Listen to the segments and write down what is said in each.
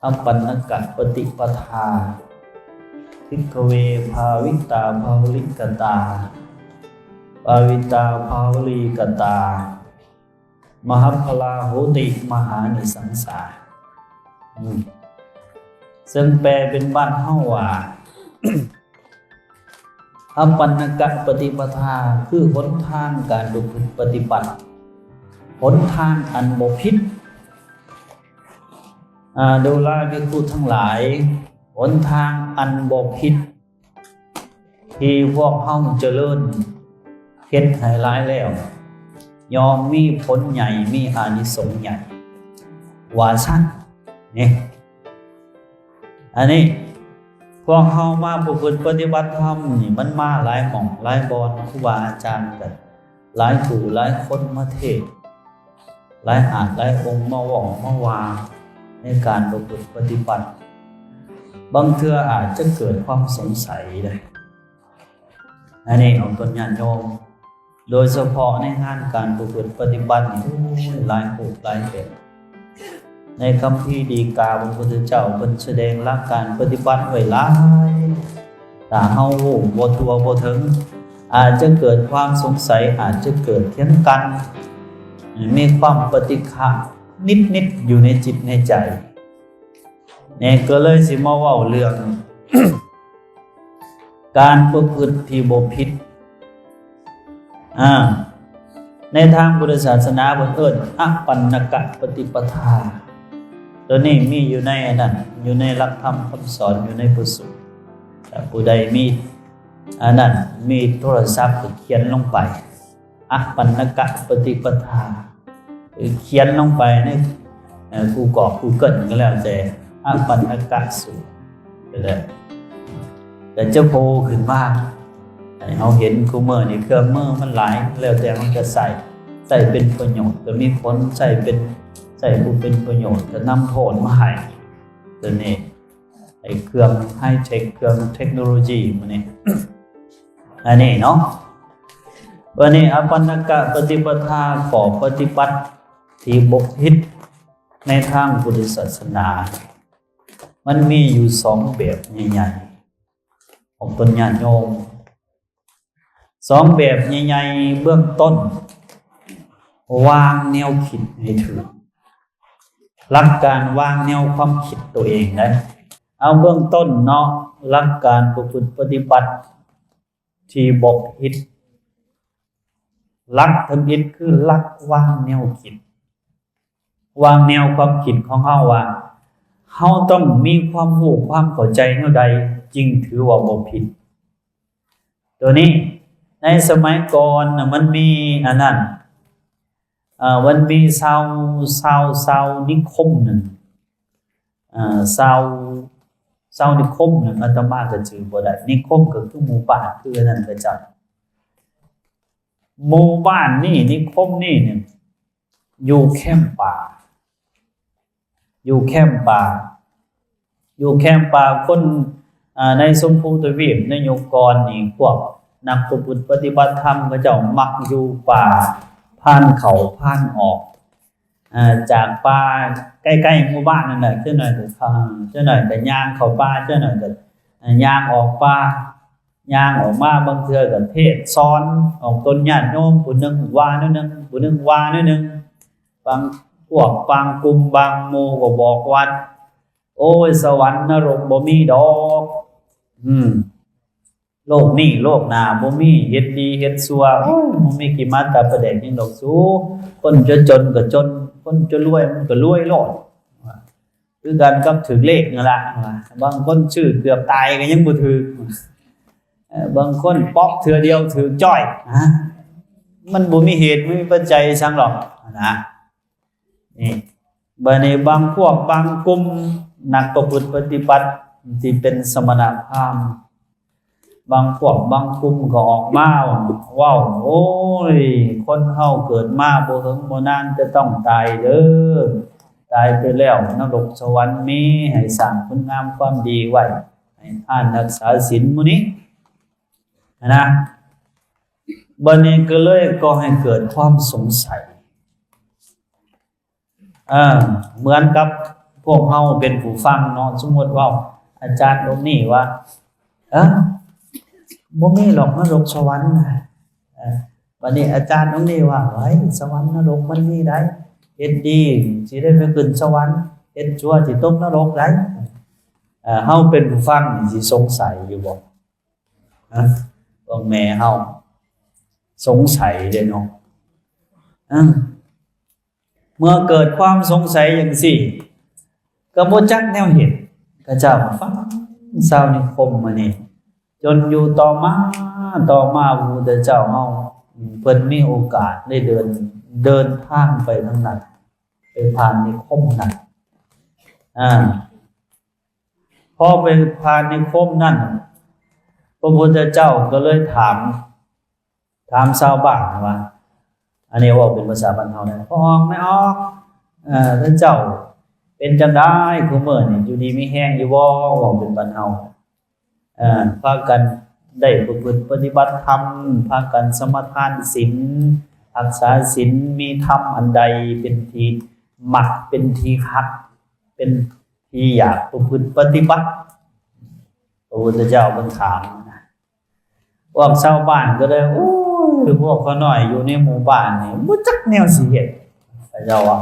ອະປັນນະກະປະຕິປະທາ ພິກຂະເວ ພາວິຕາ ພາວະລິກະຕາ ພາວິຕາ ພາວະລີກະຕາ ມະຫັບພະລາໂຫຕິ ມະຫານິສັງສາ. ອືມ ເຊິ່ງແປເປັນບ້ານເຮົາວ່າ ອະປັນນະກະປະຕິປະທາ ຄືຫົນທາງການປະພຶດປະຕິບັດ, ຫົນທາງອັນບໍ່ຜິດ. ອາ ດູລາພິກຂຸທັງຫຼາຍ, ຫົນທາງອັນບໍ່ຜິດ ທີ່ພວກເຮົາຈະເລີນເຮັດໃຫ້ຫຼາຍແລ້ວ ຍ່ອມມີຜົນໃຫຍ່ ມີອານິສົງໃຫຍ່ ວ່າຊັ້ນເນ. ອັນນີ້ພວກເຮົາມາປະພຶດປະຕິບັດທຳນີ້ ມັນມາຫຼາຍໝ່ອງຫຼາຍບ່ອນ, ຄູບາອາຈານກໍຫຼາຍຜູ້ຫຼາຍຄົນມາເທດ, ຫຼາຍອາດຫຼາຍອົງມາເວົ້າມາວ່າໃນການປະພຶດປະຕິບັດ. ບາງເທື່ອອາດຈະເກີດຄວາມສົງໄສໄດ້ ອັນນີ້ອອກຕົນຍາດໂຍມ, ໂດຍສະເພາະໃນງານການປະພຶດປະຕິບັດນີ້ ໂອ້ຍ ຫຼາຍຮູບຫຼາຍແບບ. ໃນຄຳພີດີກາຂອງພະພຸດທະເຈົ້າ ເພິ່ນສະແດງຫຼັກການປະຕິບັດໄວ້ຫຼາຍ, ຖ້າເຮົາຮູ້ບໍ່ທົ່ວບໍ່ເຖິງ ອາດຈະເກີດຄວາມສົງໄສ, ອາດຈະເກີດຖຽງກັນ, ມີຄວາມປະຕິກະນິດໆ ຢູ່ໃນຈິດໃນໃຈ. ນີ້ກໍເລີຍຊິມາເວົ້າເລື່ອງການປະພຶດທີ່ບໍ່ຜິດ. ອາ ໃນທາງພຸດທະສາສະໜາເພິ່ນເອີ້ນອະປັນນະກະປະຕິປະທາ. ໂຕນີ້ມີຢູ່ໃນອັນນັ້ນ, ຢູ່ໃນຫຼັກທຳຄຳສອນ, ຢູ່ໃນພະສູດ. ຖ້າຜູ້ໃດມີອັນນັ້ນ, ມີໂທລະສັບກໍຂຽນລົງໄປ. ອະປັນນະກະປະຕິປະທາ ຂຽນລົງໄປໃນ ເອີ ກູກອກ ກູເກີນກໍແລ້ວແຕ່ ອະປັນນະກະສູດ ກໍໄດ້ ກໍຈະໂຜຂຶ້ນມາໃຫ້ເຮົາເຫັນ. ຄູ່ມື້ນີ້ເຄື່ອງມືມັນຫຼາຍ ແລ້ວແຕ່ເຮົາຈະໃຊ້ ໃຊ້ເປັນປະໂຫຍດກໍມີຜົນ, ໃຊ້ເປັນ ໃຊ້ບໍ່ເປັນປະໂຫຍດກໍນຳໂທດມາໃຫ້. ຕົວນີ້ ໄອ້ເຄື່ອງໄຮເທັກ ເຄື່ອງເທັກໂນໂລຢີມື້ນີ້ ອັນນີ້ເນາະ. ບັດນີ້ ອະປັນນະກະປະຕິປະທາ ຂໍ້ປະຕິບັດທີ່ບໍ່ຜິດໃນທາງພຸດທະສາສະໜາ ມັນມີຢູ່ສອງແບບໃຫຍ່ໆ ຂອງຕົນຍາດໂຍມ. ສອງແບບໃຫຍ່ໆ ເບື້ອງຕົ້ນ ວາງແນວຄິດໃຫ້ຖືກ, ຫຼັກການວາງແນວຄວາມຄິດໂຕເອງໄດ້. ເອົາເບື້ອງຕົ້ນເນາະ, ຫຼັກການປະພຶດປະຕິບັດທີ່ບໍ່ຜິດ, ຫຼັກທຳອິດຄືຫຼັກວາງແນວຄິດ. ວາງແນວຄວາມຄິດຂອງເຮົາວ່າ ເຮົາຕ້ອງມີຄວາມຮູ້ຄວາມເຂົ້າໃຈແນວໃດຈຶ່ງຖືວ່າບໍ່ຜິດ. ໂຕນີ້ໃນສະໄໝກ່ອນນະ ມັນມີອັນນັ້ນ ເອີ ມັນມີຊາວ ຊາວ ຊາວນິຄົມໜຶ່ງ ເອີ ຊາວ ຊາວນິຄົມໜຶ່ງ ອາດຕະມາກໍຈື່ບໍ່ໄດ້. ນິຄົມກໍຄືໝູ່ບ້ານ ຄືອັນນັ້ນເຂົາເຈົ້າ. ໝູ່ບ້ານນີ້ ນິຄົມນີ້ນີ້ ຢູ່ແຄມປ່າ ຢູ່ແຄມປ່າ ຢູ່ແຄມປ່າ. ຄົນ ອາ ໃນຊົມພູທະວີບໃນຍຸກກ່ອນນີ້ ພວກນັກປະພຶດປະຕິບັດທຳເຂົາເຈົ້າມັກຢູ່ປ່າ ຜ່ານເຂົ້າຜ່ານອອກ ອາ ຈາກປ່າໃກ້ໆໝູ່ບ້ານນັ້ນແຫຼະ. ຈັກໜ້ອຍກໍ ຈັກໜ້ອຍກໍຍ່າງເຂົ້າປ່າ, ຈັກໜ້ອຍກໍ ອາ ຍ່າງອອກປ່າ. ຍ່າງອອກມາບາງເທື່ອກໍເທດສອນອອກຕົນຍາດໂຍມ, ຜູ້ໜຶ່ງວ່າແນວໜຶ່ງ ຜູ້ໜຶ່ງວ່າແນວໜຶ່ງ. ບາງພວກບາງກຸ່ມບາງໝູ່ກໍບອກວ່າ ໂອ້ຍ ສະຫວັນນະລົກບໍ່ມີດອກ, ອືມ ໂລກນີ້ໂລກໜ້າບໍ່ມີ, ເຮັດດີເຮັດຊົ່ວ ໂອ້ຍ ບໍ່ມີຂີ້ໝາຕາປາແດກຫຍັງດອກສູ. ຄົນຈະຈົນກໍຈົນ, ຄົນຈະລວຍມັນກໍລວຍໂລດ. ຄືກັນກັບຖືກເລກນັ້ນລະ, ບາງຄົນຊື້ເກືອບຕາຍກໍຍັງບໍ່ຖືກ, ເອີ ບາງຄົນປອກເທື່ອດຽວຖືກຈ້ອຍ, ນະ ມັນບໍ່ມີເຫດບໍ່ມີປັດໄຈຫຍັງດອກນະ. ນີ້ ບາດນີ້ບາງພວກບາງກຸ່ມນັກປະພຶດປະຕິບັດທີ່ເປັນສະມະນະພາມ ບາງພວກບາງກຸ່ມກໍອອກມາເວົ້າ ໂອ້ຍ ຄົນເຮົາເກີດມາບໍ່ເຖິງບໍ່ນານຈະຕ້ອງຕາຍເດີ, ຕາຍໄປແລ້ວນະລົກສະຫວັນມີ, ໃຫ້ສ້າງຄຸນງາມຄວາມດີໄວ້, ໃຫ້ທານຮັກສາສິນໝູ່ນີ້ນະ. ບັດນີ້ກໍເລີຍກໍ່ໃຫ້ເກີດຄວາມສົງໄສ ເອີ ເໝືອນກັບ ພວກເຮົາເປັນຜູ້ຟັງເນາະ, ສົມມຸດເວົ້າອາຈານອົງນີ້ວ່າ ເອີ ບໍ່ມີດອກນະລົກສະຫວັນນະ. ເອີ ບັດນີ້ອາຈານອົງນີ້ວ່າ ເອີຍ ສະຫວັນນະລົກມັນມີໄດ໋, ເຮັດດີຊິໄດ້ໄປຂຶ້ນສະຫວັນ, ເຮັດຊົ່ວຊິຕົກນະລົກໄດ໋. ເອີ ເຮົາເປັນຜູ້ຟັງນີ້ຊິສົງໄສຢູ່ບໍ່? ຮະ? ພວກແມ່ເຮົາສົງໄສເດ້ເນາະ. ເອີ ເມື່ອເກີດຄວາມສົງໄສຈັ່ງຊີ້ ກໍບໍ່ຈັກແນວເຮັດ. ເຂົາເຈົ້າກໍຟັງຊາວນິຄົມມານີ້ ຈົນຢູ່ຕໍ່ມາ ຕໍ່ມາ ພະພຸດທະເຈົ້າເຮົາ ເພິ່ນມີໂອກາດໄດ້ເດີນ ເດີນທາງໄປທາງນັ້ນ ໄປຜ່ານນິຄົມນັ້ນ. ອາ ພໍໄປຜ່ານນິຄົມນັ້ນ ພະພຸດທະເຈົ້າກໍເລີຍຖາມ ຖາມຊາວບ້ານວ່າ ອັນນີ້ເວົ້າເປັນພາສາບ້ານເຮົານະ, ພໍ່ອອກ ແມ່ອອກ ເອີ ທ່ານເຈົ້າເປັນຈັ່ງໃດ ຄຸມື້ນີ້ ຢູ່ດີມີແຮງຢູ່ບໍ່? ເວົ້າເປັນບ້ານເຮົາ. ເອີ ພາກັນໄດ້ປະພຶດປະຕິບັດທຳ, ພາກັນສະມາທານສິນ, ຮັກສາສິນ, ມີທຳອັນໃດເປັນທີ່ມັກ ເປັນທີ່ຮັກ ເປັນທີ່ຢາກປະພຶດປະຕິບັດ? ພະພຸດທະເຈົ້າເພິ່ນຖາມນະ. ພວກຊາວບ້ານກໍເລີຍ ໂອ້ຍ ພວກຂ້ານ້ອຍຢູ່ໃນໝູ່ບ້ານນີ້ບໍ່ຈັກແນວຊິເຮັດ ເຂົາເຈົ້າວ່າ.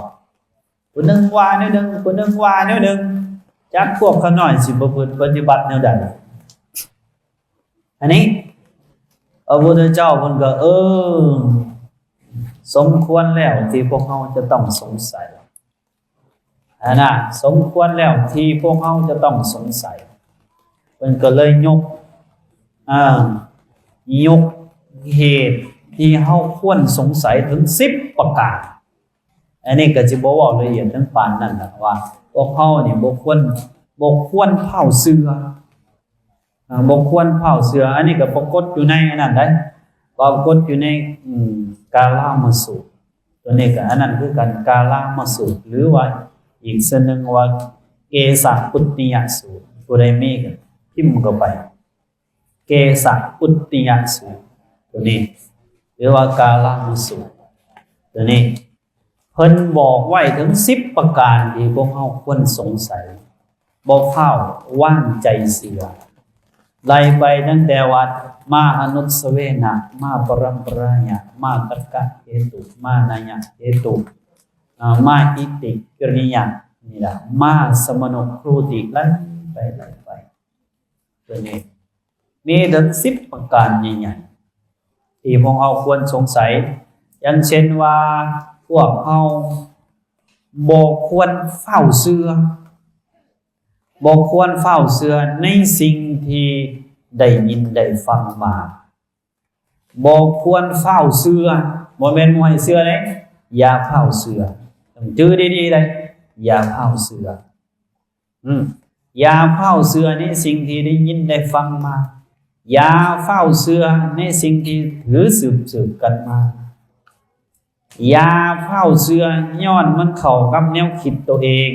ຜູ້ໜຶ່ງວ່າແນວໜຶ່ງ ຜູ້ໜຶ່ງວ່າແນວໜຶ່ງ ຈັກພວກຂ້ານ້ອຍຊິປະພຶດປະຕິບັດແນວໃດ? ອັນນີ້ ພະພຸດທະເຈົ້າເພິ່ນກໍ ເອີ ສົມຄວນແລ້ວທີ່ພວກເຮົາຈະຕ້ອງສົງໄສ. ອັນນະ ສົມຄວນແລ້ວທີ່ພວກເຮົາຈະຕ້ອງສົງໄສ. ເພິ່ນກໍເລີຍຍົກ ເອີ ຍົກເຫດທີ່ເຮົາຄວນສົງໄສເຖິງສິບປະການ. ອັນນີ້ກໍຊິບໍ່ເວົ້າລະອຽດເຖິງປານນັ້ນນະ ວ່າພວກເຮົານີ້ບໍ່ຄວນ ບໍ່ຄວນພ້າວເຊື່ອ. ເອີ ບໍ່ຄວນພ້າວເຊື່ອ. ອັນນີ້ກໍປາກົດຢູ່ໃນອັນນັ້ນໄດ໋ ປາກົດຢູ່ໃນ ອາ ກາລາມະສູດ. ຕົວນີ້ກໍອັນນັ້ນຄືກັນ ກາລາມະສູດ ຫຼືວ່າອີກຊື່ໜຶ່ງວ່າເກສະປຸດຕິຍະສູດ. ຜູ້ໃດມີກໍພິມເຂົ້າໄປ ເກສະປຸດຕິຍະສູດ ຕົວນີ້ ຫຼືວ່າກາລາມະສູດ ຕົວນີ້ ເພິ່ນບອກໄວ້ເຖິງສິບປະການທີ່ພວກເຮົາຄວນສົງໄສ, ບໍ່ຟ້າວວາງໃຈເຊື່ອ. ໄລ່ໄປຕັ້ງແຕ່ວ່າ ມາອະນຸດສະເວນະ, ມາປະຣຳປະຣາຍະ, ມາຕັກກະເຫຕຸ, ມານະຍະເຫຕຸ, ອາ, ມາອິຕິກິລິຍະ, ນີ້ລະ ມາສະມະນຸກຣູຕິ, ໄລ່ໄປ, ໄລ່ໄປ. ຕົວນີ້ມີເຖິງສິບປະການໃຫຍ່ໆ ທີ່ພວກເຮົາຄວນສົງໄສ. ຢ່າງເຊັ່ນວ່າ ພວກເຮົາບໍ່ຄວນຟ້າວເຊື່ອ, ບໍ່ຄວນຟ້າວເຊື່ອໃນສິ່ງທີ່ໄດ້ຍິນໄດ້ຟັງມາ. ບໍ່ຄວນຟ້າວເຊື່ອ, ບໍ່ແມ່ນບໍ່ໃຫ້ເຊື່ອເດ້, ຢ່າຟ້າວເຊື່ອ. ຕ້ອງຈື່ດີໆເດ້, ຢ່າຟ້າວເຊື່ອ. ອືມ ຢ່າຟ້າວເຊື່ອໃນສິ່ງທີ່ໄດ້ຍິນໄດ້ຟັງມາ, ຢ່າຟ້າວເຊື່ອໃນສິ່ງທີ່ຖືສືບໆກັນມາ, ຢ່າຟ້າວເຊື່ອຍ້ອນມັນເຂົ້າກັບແນວຄິດໂຕເອງ,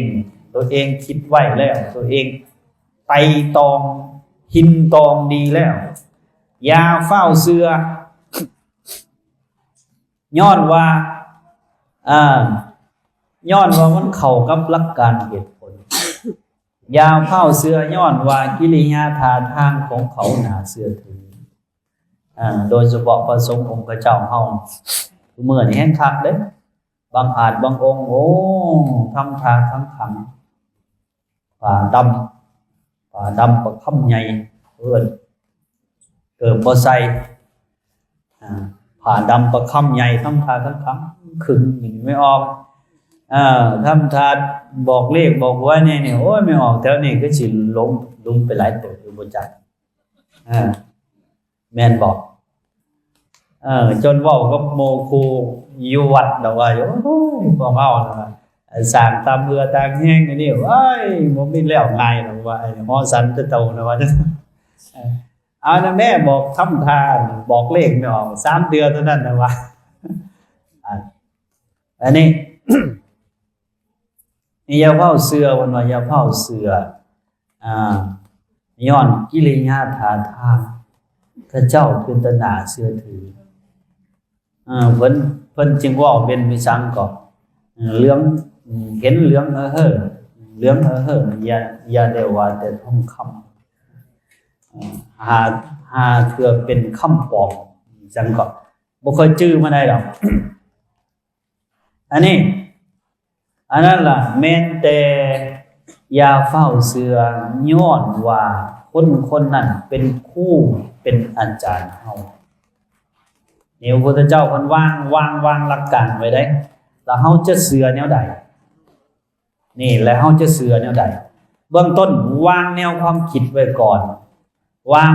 ໂຕເອງຄິດໄວ້ແລ້ວ, ໂຕເອງໄຕ່ຕອງ, ຮິງຕອງດີແລ້ວ. ຢ່າຟ້າວເຊື່ອ ຍ້ອນວ່າ ອາ ຍ້ອນວ່າມັນເຂົ້າກັບຫຼັກການເຫດຜົນ. ຢ່າຟ້າວເຊື່ອຍ້ອນວ່າກິລິຍາທ່າທາງຂອງເຂົາໜ້າເຊື່ອຖື. ອາ ໂດຍສະເພາະພະສົງອົງຄະເຈົ້າເຮົາ ມື້ນີ້ແຮງຄັກເດ້. ບາງອາດບາງອົງ ໂອ້ ທຳທ່າຄັງໆ. ຜ້າດຳ, ຜ້າດຳປະຄຳໃຫຍ່ ເອີ້ນ ເກີບບໍ່ໃສ່ ອາ ຜ້າດຳປະຄຳໃຫຍ່ ທຳທ່າຄັງໆ ຄຶງນີ້ແມ່ອອກ ເອີ ທຳທ່າບອກເລກບອກຫວຍແດ່ນີ້ ໂອ້ຍ ແມ່ອອກແຖວນີ້ຄືຊິຫຼົງ ຫຼົງໄປຫຼາຍເຕີບຢູ່ບໍ່ຈັກ ເອີ. ແມ່ນບໍ່? ເອີ ຈົນເວົ້າກັບໝູ່ຄູ່ຢູ່ວັດລະວ່າ ໂອ້ຍ ພວກເຮົາລະວ່າ ສ້າງຕາມເຫື່ອຕາມແຮງອັນນີ້ ໂອ້ຍ ບໍ່ມີແລ້ວງ່າຍລະວ່າ ຫໍສັນຕະໂຕລະວ່າ ເອີ ເອົານະແມ່ ບອກທຳທ່າ ບອກເລກແມ່ອອກ ສາມເທື່ອເທົ່ານັ້ນລະວ່າ ອັນນີ້ ນີ້ຢ່າຟ້າວເຊື່ອ ເພິ່ນວ່າຢ່າຟ້າວເຊື່ອ ອາ ຍ້ອນກິລິຍາທ່າທາງເຂົາເຈົ້າເປັນຕາໜ້າເຊື່ອຖື ເອີ ເພິ່ນ ເພິ່ນຈຶ່ງເວົ້າເປັນມີສັງເກາະ ເຫຼືອງ ເຫັນເຫຼືອງເຫີ ເຫຼືອງເຫີ່ມ ຢ່າ ຢ່າໄດ້ວ່າແຕ່ທອງຄຳ ຫາ ຫາເທື່ອເປັນຄຳປອມ ຈັ່ງກໍບໍ່ຄ່ອຍຈື່ມາໄດ້ດອກ. ອັນນີ້ ອັນນັ້ນລະ ແມ່ນແຕ່ຢ່າຟ້າວເຊື່ອ ຍ້ອນວ່າຄົນຄົນນັ້ນເປັນຄູເປັນອາຈານເຮົາ. ນີ້ພະພຸດທະເຈົ້າເພິ່ນວາງ ວາງ ວາງຫຼັກການໄວ້ເດ້ ແລ້ວເຮົາຈະເຊື່ອແນວໃດ? ນີ້ ແລ້ວເຮົາຈະເຊື່ອແນວໃດ? ເບື້ອງຕົ້ນວາງແນວຄວາມຄິດໄວ້ກ່ອນ ວາງ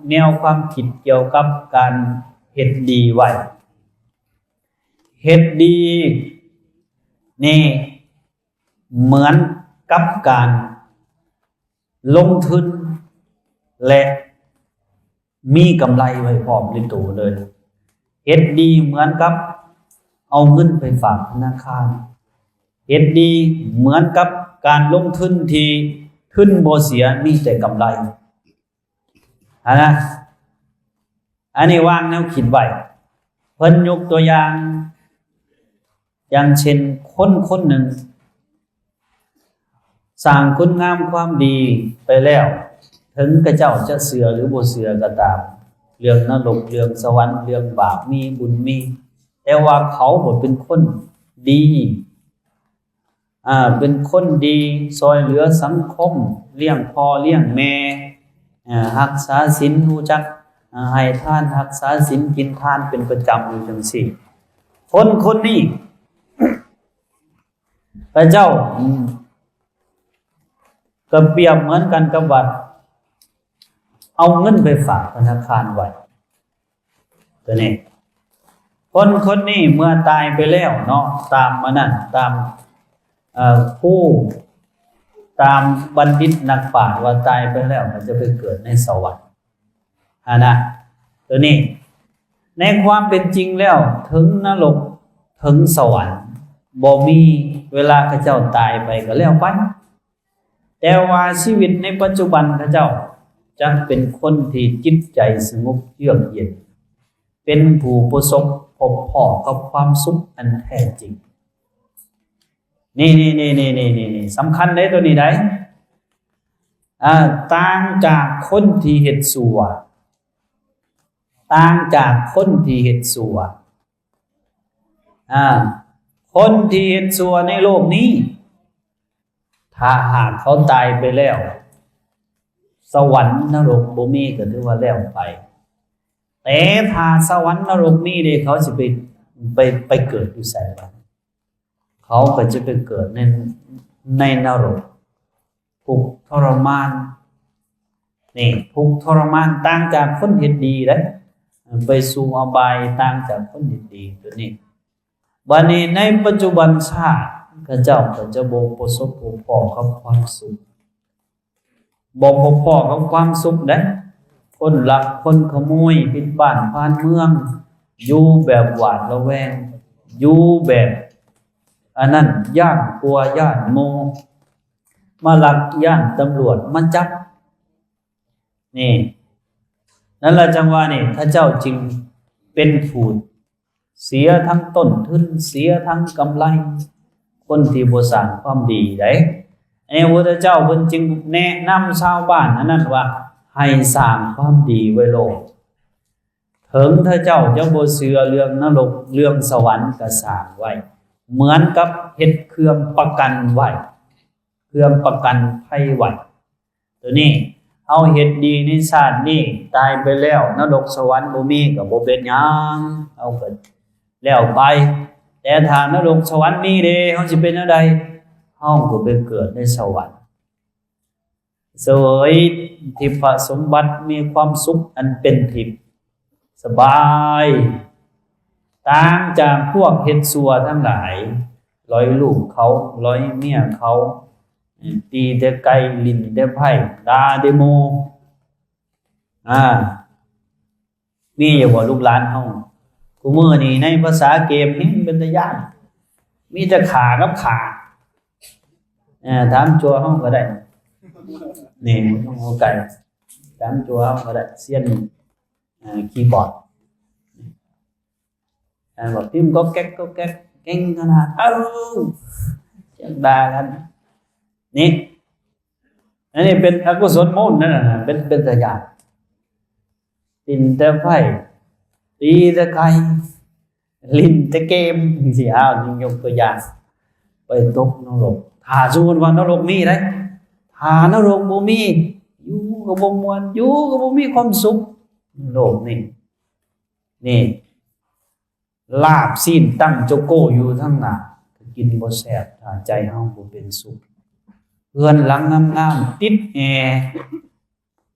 ແນວຄວາມຄິດກ່ຽວກັບການເຮັດດີໄວ້. ເຮັດດີນີ້ເໝືອນກັບການລົງທຶນ ແລະ ມີກຳໄລໄວ້ພ້ອມໃນໂຕເລີຍ. ເຮັດດີເໝືອນກັບເອົາເງິນໄປຝາກທະນາຄານ. ເຮັດດີເໝືອນກັບການລົງທຶນທີ່ທຶນບໍ່ເສຍ ມີແຕ່ກຳໄລ. ຫັ້ນນະ ອັນນີ້ວາງແນວຄິດໄວ້. ເພິ່ນຍົກຕົວຢ່າງ ຢ່າງເຊັ່ນ ຄົນຄົນໜຶ່ງສ້າງຄຸນງາມຄວາມດີໄປແລ້ວ ເຖິງຂະເຈົ້າຈະເຊື່ອຫຼືບໍ່ເຊື່ອກໍຕາມ ເລື່ອງນະລົກ ເລື່ອງສະຫວັນ ເລື່ອງບາບມີບຸນມີ ແຕ່ວ່າເຂົາບໍ່ເປັນຄົນດີ ອ່າ ເປັນຄົນດີ ຊ່ອຍເຫຼືອສັງຄົມ ລ້ຽງພໍ່ລ້ຽງແມ່ ເອີ ຮັກສາສິນ ຮູ້ຈັກ ເອີ ໃຫ້ທານ ຮັກສາສິນ ກິນທານເປັນປະຈຳຢູ່ຈັ່ງຊີ້ ຄົນຄົນນີ້ ພະເຈົ້າ ອືມ ກໍປຽບເໝືອນກັນກັບວ່າ ເອົາເງິນໄປຝາກທະນາຄານໄວ້ ຕົວນີ້ ຄົນຄົນນີ້ເມື່ອຕາຍໄປແລ້ວເນາະ ຕາມອັນນັ້ນ ຕາມ ເອີ ຄູ ຕາມບັນດິດນັກປາດວ່າຕາຍໄປແລ້ວກໍຈະໄປເກີດໃນສະຫວັນ ຫັ້ນນະ ຕົວນີ້ ໃນຄວາມເປັນຈິງແລ້ວ ເຖິງນະລົກ ເຖິງສະຫວັນ ບໍ່ມີ ເວລາເຂົາເຈົ້າຕາຍໄປກໍແລ້ວໄປ ແຕ່ວ່າຊີວິດໃນປັດຈຸບັນເຂົາເຈົ້າຈະເປັນຄົນທີ່ຈິດໃຈສະຫງົບເຢືອກເຢັນ ເປັນຜູ້ປະສົບພົບພໍ້ກັບຄວາມສຸກອັນແທ້ຈິງ. ນີ້ ນີ້ ນີ້ ນີ້ ນີ້ ນີ້ ສຳຄັນເດ້ ຕົວນີ້ໄດ໋ ອາ ຕ່າງຈາກຄົນທີ່ເຮັດຊົ່ວ ຕ່າງຈາກຄົນທີ່ເຮັດຊົ່ວ ອາ ຄົນທີ່ເຮັດຊົ່ວໃນໂລກນີ້ ຖ້າຫາກເຂົາຕາຍໄປແລ້ວ ສະຫວັນນະລົກບໍ່ມີ ກໍຖືວ່າແລ້ວໄປ. ແຕ່ຖ້າສະຫວັນນະລົກມີເດ້ ເຂົາຊິໄປ ໄປ ໄປເກີດຢູ່ໃສບາດນີ້? ເຂົາກໍຈະໄປເກີດໃນ ໃນນະລົກ ທຸກທໍລະມານ ນີ້ ທຸກທໍລະມານ ຕ່າງຈາກຄົນເຮັດດີເດ້ ໄປສູ່ອະບາຍ ຕ່າງຈາກຄົນເຮັດດີ ຕົວນີ້. ບາດນີ້ໃນປັດຈຸບັນຊາດ ເຂົາເຈົ້າກໍຈະບໍ່ປະສົບພົບພໍ້ກັບຄວາມສຸກ ບໍ່ພົບພໍ້ກັບຄວາມສຸກເດ້ ຄົນລັກຄົນຂະໂມຍ ປິດບ້ານຜ່ານເມືອງ ຢູ່ແບບຫວາດລະແວງ ຢູ່ແບບອັນນັ້ນ ຢ້ານກົວ ຢ້ານໝູ່ ມາລັກ ຢ້ານຕຳຫຼວດມາຈັບ ນີ້ ນັ້ນລະ ຈັ່ງວ່ານີ້ ເຂົາເຈົ້າຈຶ່ງເປັນຜູ້ເສຍທັງຕົ້ນທຶນ ເສຍທັງກຳໄລ ຄົນທີ່ບໍ່ສ້າງຄວາມດີໃດ໋. ອັນນີ້ ພະພຸດທະເຈົ້າເພິ່ນຈຶ່ງແນະນຳຊາວບ້ານອັນນັ້ນວ່າ ໃຫ້ສ້າງຄວາມດີໄວ້ໂລດ. ເຖິງເຂົາເຈົ້າຈະບໍ່ເຊື່ອເລື່ອງນະລົກ ເລື່ອງສະຫວັນ ກໍສ້າງໄວ້ ເໝືອນກັບເຮັດເຄື່ອງປະກັນໄວ້ ເຄື່ອງປະກັນໄພໄວ້. ຕົວນີ້ ເຮົາເຮັດດີໃນຊາດນີ້ ຕາຍໄປແລ້ວ ນະລົກສະຫວັນບໍ່ມີກໍບໍ່ເປັນຫຍັງ ເຮົາກໍແລ້ວໄປ. ແຕ່ຖ້ານະລົກສະຫວັນມີເດ້ ເຮົາຊິເປັນແນວໃດ? ເຮົາກໍໄປເກີດໃນສະຫວັນ ສະເຫວີຍທິບພະສົມບັດ ມີຄວາມສຸກອັນເປັນທິບ ສະບາຍ ຕ່າງຈາກພວກເຮັດຊົ່ວທັງຫຼາຍ ລອຍລູກເຂົາ ລອຍເມຍເຂົາ ຕີແຕ່ໄກ່ ຫຼິ້ນແຕ່ໄພ້ ດ່າແຕ່ໝູ່ ອາ ມີຢູ່ບໍ່ລູກຫຼານເຮົາ? ຄູ່ມື້ນີ້ໃນພາສາເກມແຮງເປັນຕາຢ້ານ ມີແຕ່ຂ້າກັບຂ້າ ເອີ ຖາມຈົວເຮົາກໍໄດ້ ນີ້ ບໍ່ຕ້ອງເອົາໄກ ຖາມຈົວເຮົາກໍໄດ້ ຊຽນ ອ່າ ຄີບອດ ອ່າ ແບບພິມກໍແກັກກໍແກັກ ເກັ່ງຂະໜາດ ເອົ້າ ສຽງດ່າກັນ ນີ້ ອັນນີ້ເປັນອະກຸສົນມູນນັ້ນນະ ເປັນ ເປັນຕາຢ້ານ ຫຼິ້ນແຕ່ໄພ້ ຕີແຕ່ໄກ່ ຫຼິ້ນແຕ່ເກມ ຈັ່ງຊີ້. ອ້າວ ຍົກຕົວຢ່າງ ໄປຕົກນະລົກ. ຖ້າສົມມຸດວ່ານະລົກມີໄດ໋ ຖ້ານະລົກບໍ່ມີ ຢູ່ກໍບໍ່ມ່ວນ ຢູ່ກໍບໍ່ມີຄວາມສຸກ. ໂລກນີ້ ນີ້ ລາບຊີ້ນຕັ້ງໂຈໂກຢູ່ທາງໜ້າ ກໍກິນບໍ່ແຊບ ຖ້າໃຈເຮົາບໍ່ເປັນສຸກ. ເຮືອນຫຼັງງາມໆ ຕິດແອ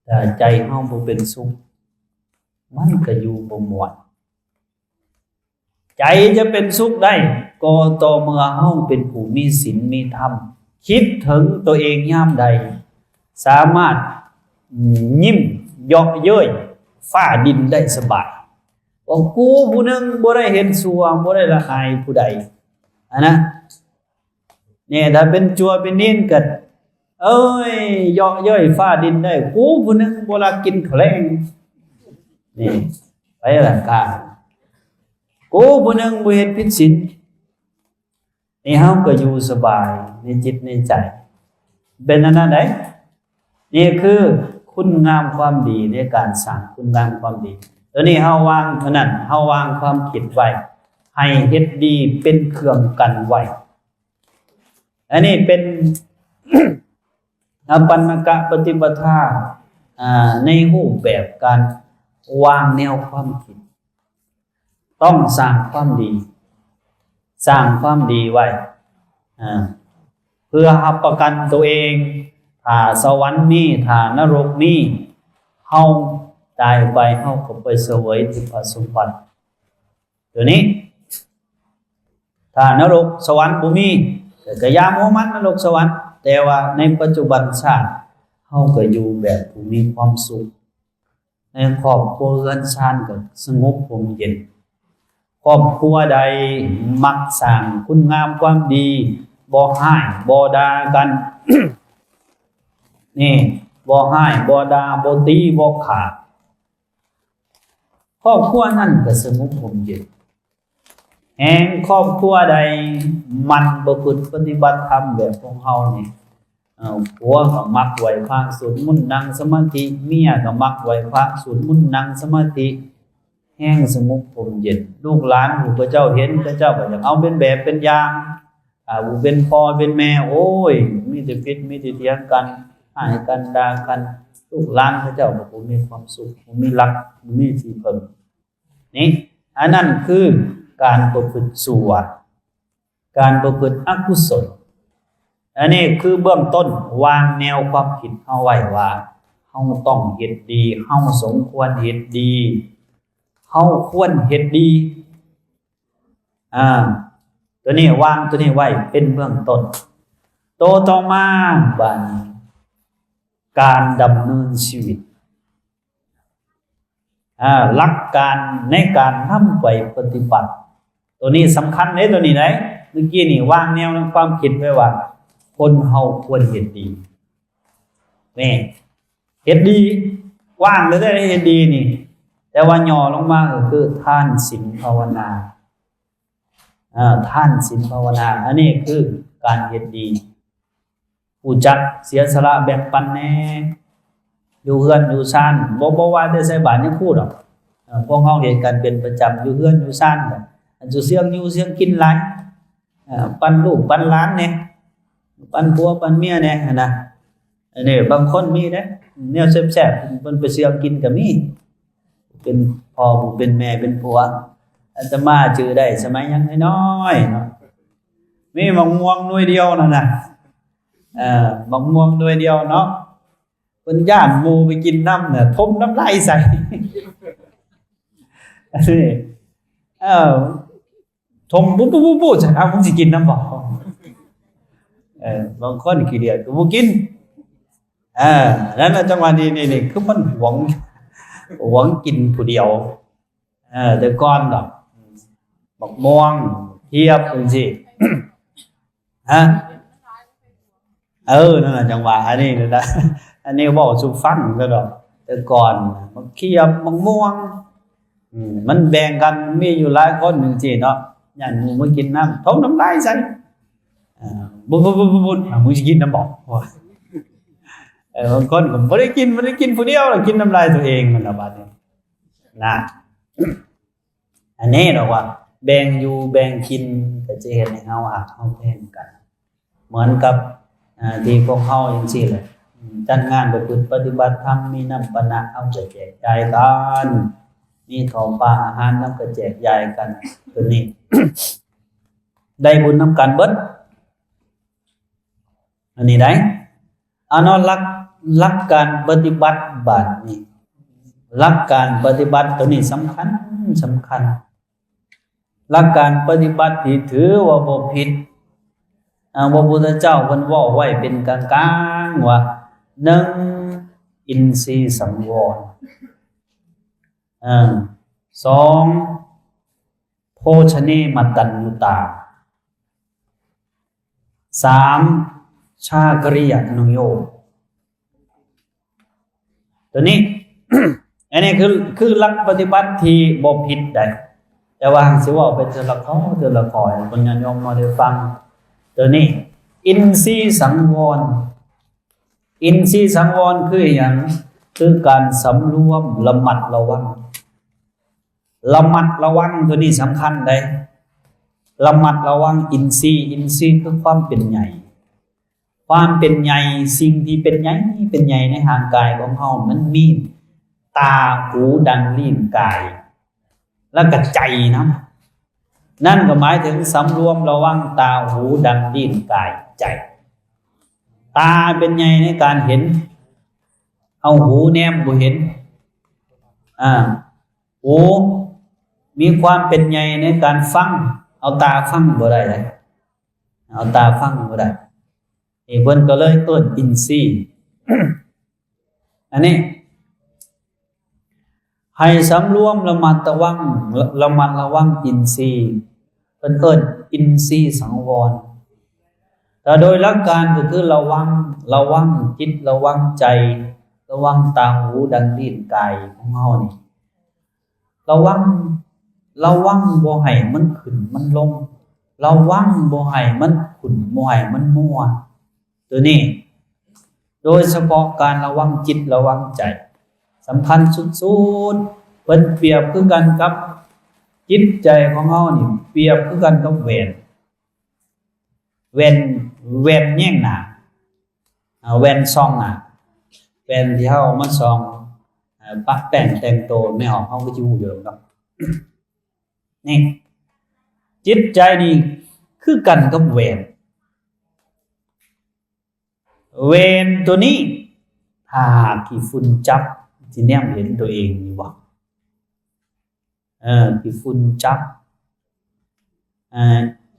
ຖ້າໃຈເຮົາບໍ່ເປັນສຸກ ມັນກໍຢູ່ບໍ່ມ່ວນ. ໃຈຈະເປັນສຸກໄດ້ ກໍຕໍ່ເມື່ອເຮົາເປັນຜູ້ມີສິນມີທຳ ຄິດເຖິງຕົວເອງຍາມໃດ ສາມາດ ຍິ້ມເຍາະເຍີ້ຍຟ້າດິນໄດ້ສະບາຍ. ວ່າກູຜູ້ໜຶ່ງບໍ່ໄດ້ເຮັດຊົ່ວ ບໍ່ໄດ້ລະອາຍຜູ້ໃດ ຫັ້ນນະ. ນີ້ ຖ້າເປັນຈົວເປັນເນນກໍ ເອີຍ ເຍາະເຍີ້ຍຟ້າດິນໄດ້ ກູຜູ້ໜຶ່ງບໍ່ລັກກິນເຂົ້າແລງ. ນີ້ ໄປລະກະ ກູຜູ້ໜຶ່ງບໍ່ເຮັດຜິດສິນ. ນີ້ເຮົາກໍຢູ່ສະບາຍໃນຈິດໃນໃຈ ເປັນອັນນັ້ນໃດ໋. ນີ້ຄືຄຸນງາມຄວາມດີ ໃນການສ້າງຄຸນງາມຄວາມດີ. ຕົວນີ້ເຮົາວາງ ອັນນັ້ນ ເຮົາວາງຄວາມຄິດໄວ້ ໃຫ້ເຮັດດີເປັນເຄື່ອງກັນໄວ້. ອັນນີ້ເປັນ ອະປັນນະກະປະຕິປະທາ ອາ ໃນຮູບແບບການວາງແນວຄວາມຄິດ. ຕ້ອງສ້າງຄວາມດີ, ສ້າງຄວາມດີໄວ້ ອາ ເພື່ອຮັບປະກັນໂຕເອງ, ຖ້າສະຫວັນມີ, ຖ້ານະລົກມີ, ເຮົາຕາຍໄປ, ເຮົາກໍໄປສະເຫວີຍທິບພະສົມບັດໂຕນີ້. ຖ້ານະລົກສະຫວັນບໍ່ມີ, ກໍຢ່າມົວມັນນະລົກສະຫວັນ, ແຕ່ວ່າໃນປັດຈຸບັນຊາດ, ເຮົາກໍຢູ່ແບບຜູ້ມີຄວາມສຸກ. ໃນຄອບຄົວເຮືອນຊານກໍສະຫງົບຮົ່ມເຢັນ. ຄອບຄົວໃດມັກສ້າງຄຸນງາມຄວາມດີ, ບໍ່ຮ້າຍບໍ່ດ່າກັນ, ນີ້ ບໍ່ຮ້າຍບໍ່ດ່າ, ບໍ່ຕີບໍ່ຂ້າ, ຄອບຄົວນັ້ນກໍສະຫງົບຮົ່ມເຢັນ. ແຮ່ງຄອບຄົວໃດມັນປະພຶດປະຕິບັດທຳແບບຂອງເຮົານີ້ ເອີ ຜົວກໍມັກໄຫວ້ພະ ສວດມົນ ນັ່ງສະມາທິ, ເມຍກໍມັກໄຫວ້ພະ ສວດມົນ ນັ່ງສະມາທິ, ແຮ່ງສະຫງົບຮົ່ມເຢັນ. ລູກຫຼານຜູ້ເຂົາເຈົ້າເຫັນ ເຂົາເຈົ້າກໍຢາກເອົາເປັນແບບເປັນຢ່າງ. ຖ້າຜູ້ເປັນພໍ່ເປັນແມ່ ໂອ້ຍ ມີແຕ່ຜິດ ມີແຕ່ຖຽງກັນ ຮ້າຍກັນ ດ່າກັນ, ລູກຫຼານເຂົາເຈົ້າກໍບໍ່ມີຄວາມສຸກ ບໍ່ມີຫຼັກ ບໍ່ມີທີ່ເພິ່ງ. ນີ້ ອັນນັ້ນຄືການປະພຶດຊົ່ວ, ການປະພຶດອະກຸສົນ. ອັນນີ້ຄືເບື້ອງຕົ້ນ ວາງແນວຄວາມຄິດເຮົາໄວ້ວ່າ ເຮົາຕ້ອງເຮັດດີ, ເຮົາສົມຄວນເຮັດດີ, ເຮົາຄວນເຮັດດີ. ອາ ໂຕນີ້ ວາງໂຕນີ້ໄວ້ເປັນເບື້ອງຕົ້ນ. ໂຕຕໍ່ມາ ບາດນີ້ ການດຳເນີນຊີວິດ. ອາ ຫຼັກການໃນການນຳໄປປະຕິບັດ ໂຕນີ້ສຳຄັນເດ້ ໂຕນີ້ໄດ໋. ເມື່ອກີ້ນີ້ວາງແນວຄວາມຄິດໄວ້ວ່າ ຄົນເຮົາຄວນເຮັດດີ. ນີ້ ເຮັດດີ ກວ້າງເລີຍເດ້ ເຮັດດີນີ້, ແຕ່ວ່າຫຍໍ້ລົງມາກໍຄືທານ ສິນ ພາວະນາ. ເອີ ທານ ສິນ ພາວະນາ ອັນນີ້ຄືການເຮັດດີ. ຮູ້ຈັກເສຍສະຫຼະແບ່ງປັນແດ່ ຢູ່ເຮືອນຢູ່ຊານ ບໍ່ ບໍ່ວ່າແຕ່ໃສ່ບາດຍາຄູດອກ. ເອີ ພວກເຮົາເຮັດກັນເປັນປະຈຳ ຢູ່ເຮືອນຢູ່ຊານ ອັນຊິເຊື່ອງຢູ່ເຊື່ອງກິນຫຼາຍ ເອີ ປັນລູກປັນຫຼານແດ່ ປັນຜົວປັນເມຍແດ່ຫັ້ນນະ. ອັນນີ້ບາງຄົນມີເດ້ ແນວແຊບໆ ເພິ່ນໄປເຊື່ອງກິນກໍມີ. ເປັນພໍ່ ຜູ້ເປັນແມ່ ເປັນຜົວ ອາດຕະມາຈື່ໄດ້ສະໄໝຍັງນ້ອຍໆເນາະ ມີໝາກມ່ວງໜ່ວຍດຽວນັ້ນນະ ເອີ ໝາກມ່ວງໜ່ວຍດຽວເນາະ ເພິ່ນຢ້ານໝູ່ໄປກິນນຳນະ ຖົມນ້ຳລາຍໃສ່ ເອີ ຖົມປຸບໆໆ ຊັ້ນ ເອົາ ມຶງຊິກິນນຳບໍ່? ເອີ ບາງຄົນຂີ້ດຽດກໍບໍ່ກິນ. ເອີ ນັ້ນລະ ຈັງຫວະນີ້ ນີ້ ນີ້ ຄືມັນຫວງ ຫວງກິນຜູ້ດຽວ. ເອີ ແຕ່ກ່ອນດອກ ບັກມ່ວງ ເຂືອບ ຈັ່ງຊີ້ ຮະ ເອີ ນັ້ນລະ ຈັງຫວະ ອັນນີ້ນະ ອັນນີ້ເວົ້າສູ່ຟັງຊະດອກ. ແຕ່ກ່ອນບັກເຂືອບ ບັກມ່ວງ ອືມ ມັນແບ່ງກັນ ມີຢູ່ຫຼາຍຄົນຈັ່ງຊີ້ເນາະ ຢ້ານໝູ່ມາກິນນຳ ຖົມນ້ຳລາຍໃສ່. ເອີ ບຸດໆໆໆ ອາ ມຶງຊິກິນນຳບໍ່? ເອີ ບາງຄົນກໍບໍ່ໄດ້ກິນ ບໍ່ໄດ້ກິນຜູ້ດຽວ ແລ້ວກິນນ້ຳລາຍຕົວເອງຫັ້ນລະບາດນີ້ນະ. ອັນນີ້ເນາະ ວ່າແບ່ງຢູ່ແບ່ງກິນ ກໍຈະເຮັດໃຫ້ເຮົາຮັກເຮົາແພງກັນ ເໝືອນກັບ ເອີ ທີ່ພວກເຮົາຈັ່ງຊີ້ແຫຼະ ຈັດງານປະພຶດປະຕິບັດທຳ ມີນ້ຳປານະ ເຮົາກໍແຈກຈ່າຍກັນ ມີເຂົ້າປາອາຫານ ເຮົາກໍແຈກຢາຍກັນ ຕົວນີ້ ໄດ້ບຸນນຳກັນເບິດ ອັນນີ້ໄດ໋. ເອົາເນາະ ຫຼັກ ຫຼັກການປະຕິບັດບາດນີ້ ຫຼັກການປະຕິບັດຕົວນີ້ສຳຄັນ ສຳຄັນ. ຫຼັກການປະຕິບັດທີ່ຖືວ່າບໍ່ຜິດ ອາ ພະພຸດທະເຈົ້າເພິ່ນເວົ້າໄວ້ເປັນກາງໆ ວ່າ ໜຶ່ງ ອິນຊີສັງວອນ ເອີ ສອງ ໂພຊະເນມະຕັນຍູຕາ ສາມ ຊາກະລິຍານຸໂຍກ ຕົວນີ້ ອັນນີ້ຄື ຄືຫຼັກປະຕິບັດທີ່ບໍ່ຜິດໃດ໋ ແຕ່ວ່າຫາກຊິເວົ້າໄປເທື່ອລະຂໍ້ ເທື່ອລະຂໍ້ ໃຫ້ເພິ່ນຍາດໂຍມມາໄດ້ຟັງ. ຕົວນີ້ ອິນຊີສັງວອນ ອິນຊີສັງວອນຄືອີ່ຫຍັງ? ຄືການສຳລວມ ລະມັດລະວັງ ລະມັດລະວັງ ຕົວນີ້ສຳຄັນໃດ໋ ລະມັດລະວັງອິນຊີ ອິນຊີຄືຄວາມເປັນໃຫຍ່ ຄວາມເປັນໃຫຍ່ ສິ່ງທີ່ເປັນໃຫຍ່ ເປັນໃຫຍ່ໃນຮ່າງກາຍຂອງເຮົາ ມັນມີຕາ ຫູ ດັງ ລີ້ນ ກາຍ ແລ້ວກໍໃຈນຳ ນັ້ນກໍໝາຍເຖິງສຳລວມລະວັງຕາ ຫູ ດັງ ລີ້ນ ກາຍ ໃຈ. ຕາເປັນໃຫຍ່ໃນການເຫັນ ເອົາຫູແນມບໍ່ເຫັນ ອາ ຫູມີຄວາມເປັນໃຫຍ່ໃນການຟັງ ເອົາຕາຟັງບໍ່ໄດ້ ເອົາຕາຟັງບໍ່ໄດ້ ນີ້ເພິ່ນກໍເລີຍເອີ້ນອິນຊີ ອັນນີ້ ໃຫ້ສຳລວມລະມັດລະວັງ ລະມັດລະວັງອິນຊີ ເພິ່ນເອີ້ນອິນຊີສັງວອນ. ແຕ່ໂດຍຫຼັກການກໍຄືລະວັງ ລະວັງຈິດ ລະວັງໃຈ ລະວັງຕາ ຫູ ດັງ ລີ້ນ ກາຍຂອງເຮົານີ້ ລະວັງ ລະວັງບໍ່ໃຫ້ມັນຂຶ້ນມັນລົງ ລະວັງບໍ່ໃຫ້ມັນຂຸ້ນ ບໍ່ໃຫ້ມັນມົວ ຕົວນີ້ ໂດຍສະເພາະການລະວັງຈິດລະວັງໃຈ ສຳຄັນສຸດໆ. ເພິ່ນປຽບຄືກັນກັບຈິດໃຈຂອງເຮົານີ້ ປຽບຄືກັນກັບແວ່ນ ແວ່ນ ແວ່ນແຍງໜ້າ ອາ ແວ່ນສ່ອງໜ້າ ແວ່ນທີ່ເຮົາເອົາມາສ່ອງ ອາ ປະແປ້ງແຕ່ງໂຕ ແມ່ອອກ ເຮົາກໍຊິຮູ້ຢູ່ດອກເນາະ. ນີ້ ຈິດໃຈນີ້ຄືກັນກັບແວ່ນ ແວ່ນຕົວນີ້ ຖ້າຫາກຂີ້ຝຸ່ນຈັບ ຊິແນມເຫັນຕົວເອງຢູ່ບໍ່? ເອີ ຂີ້ຝຸ່ນຈັບ ເອີ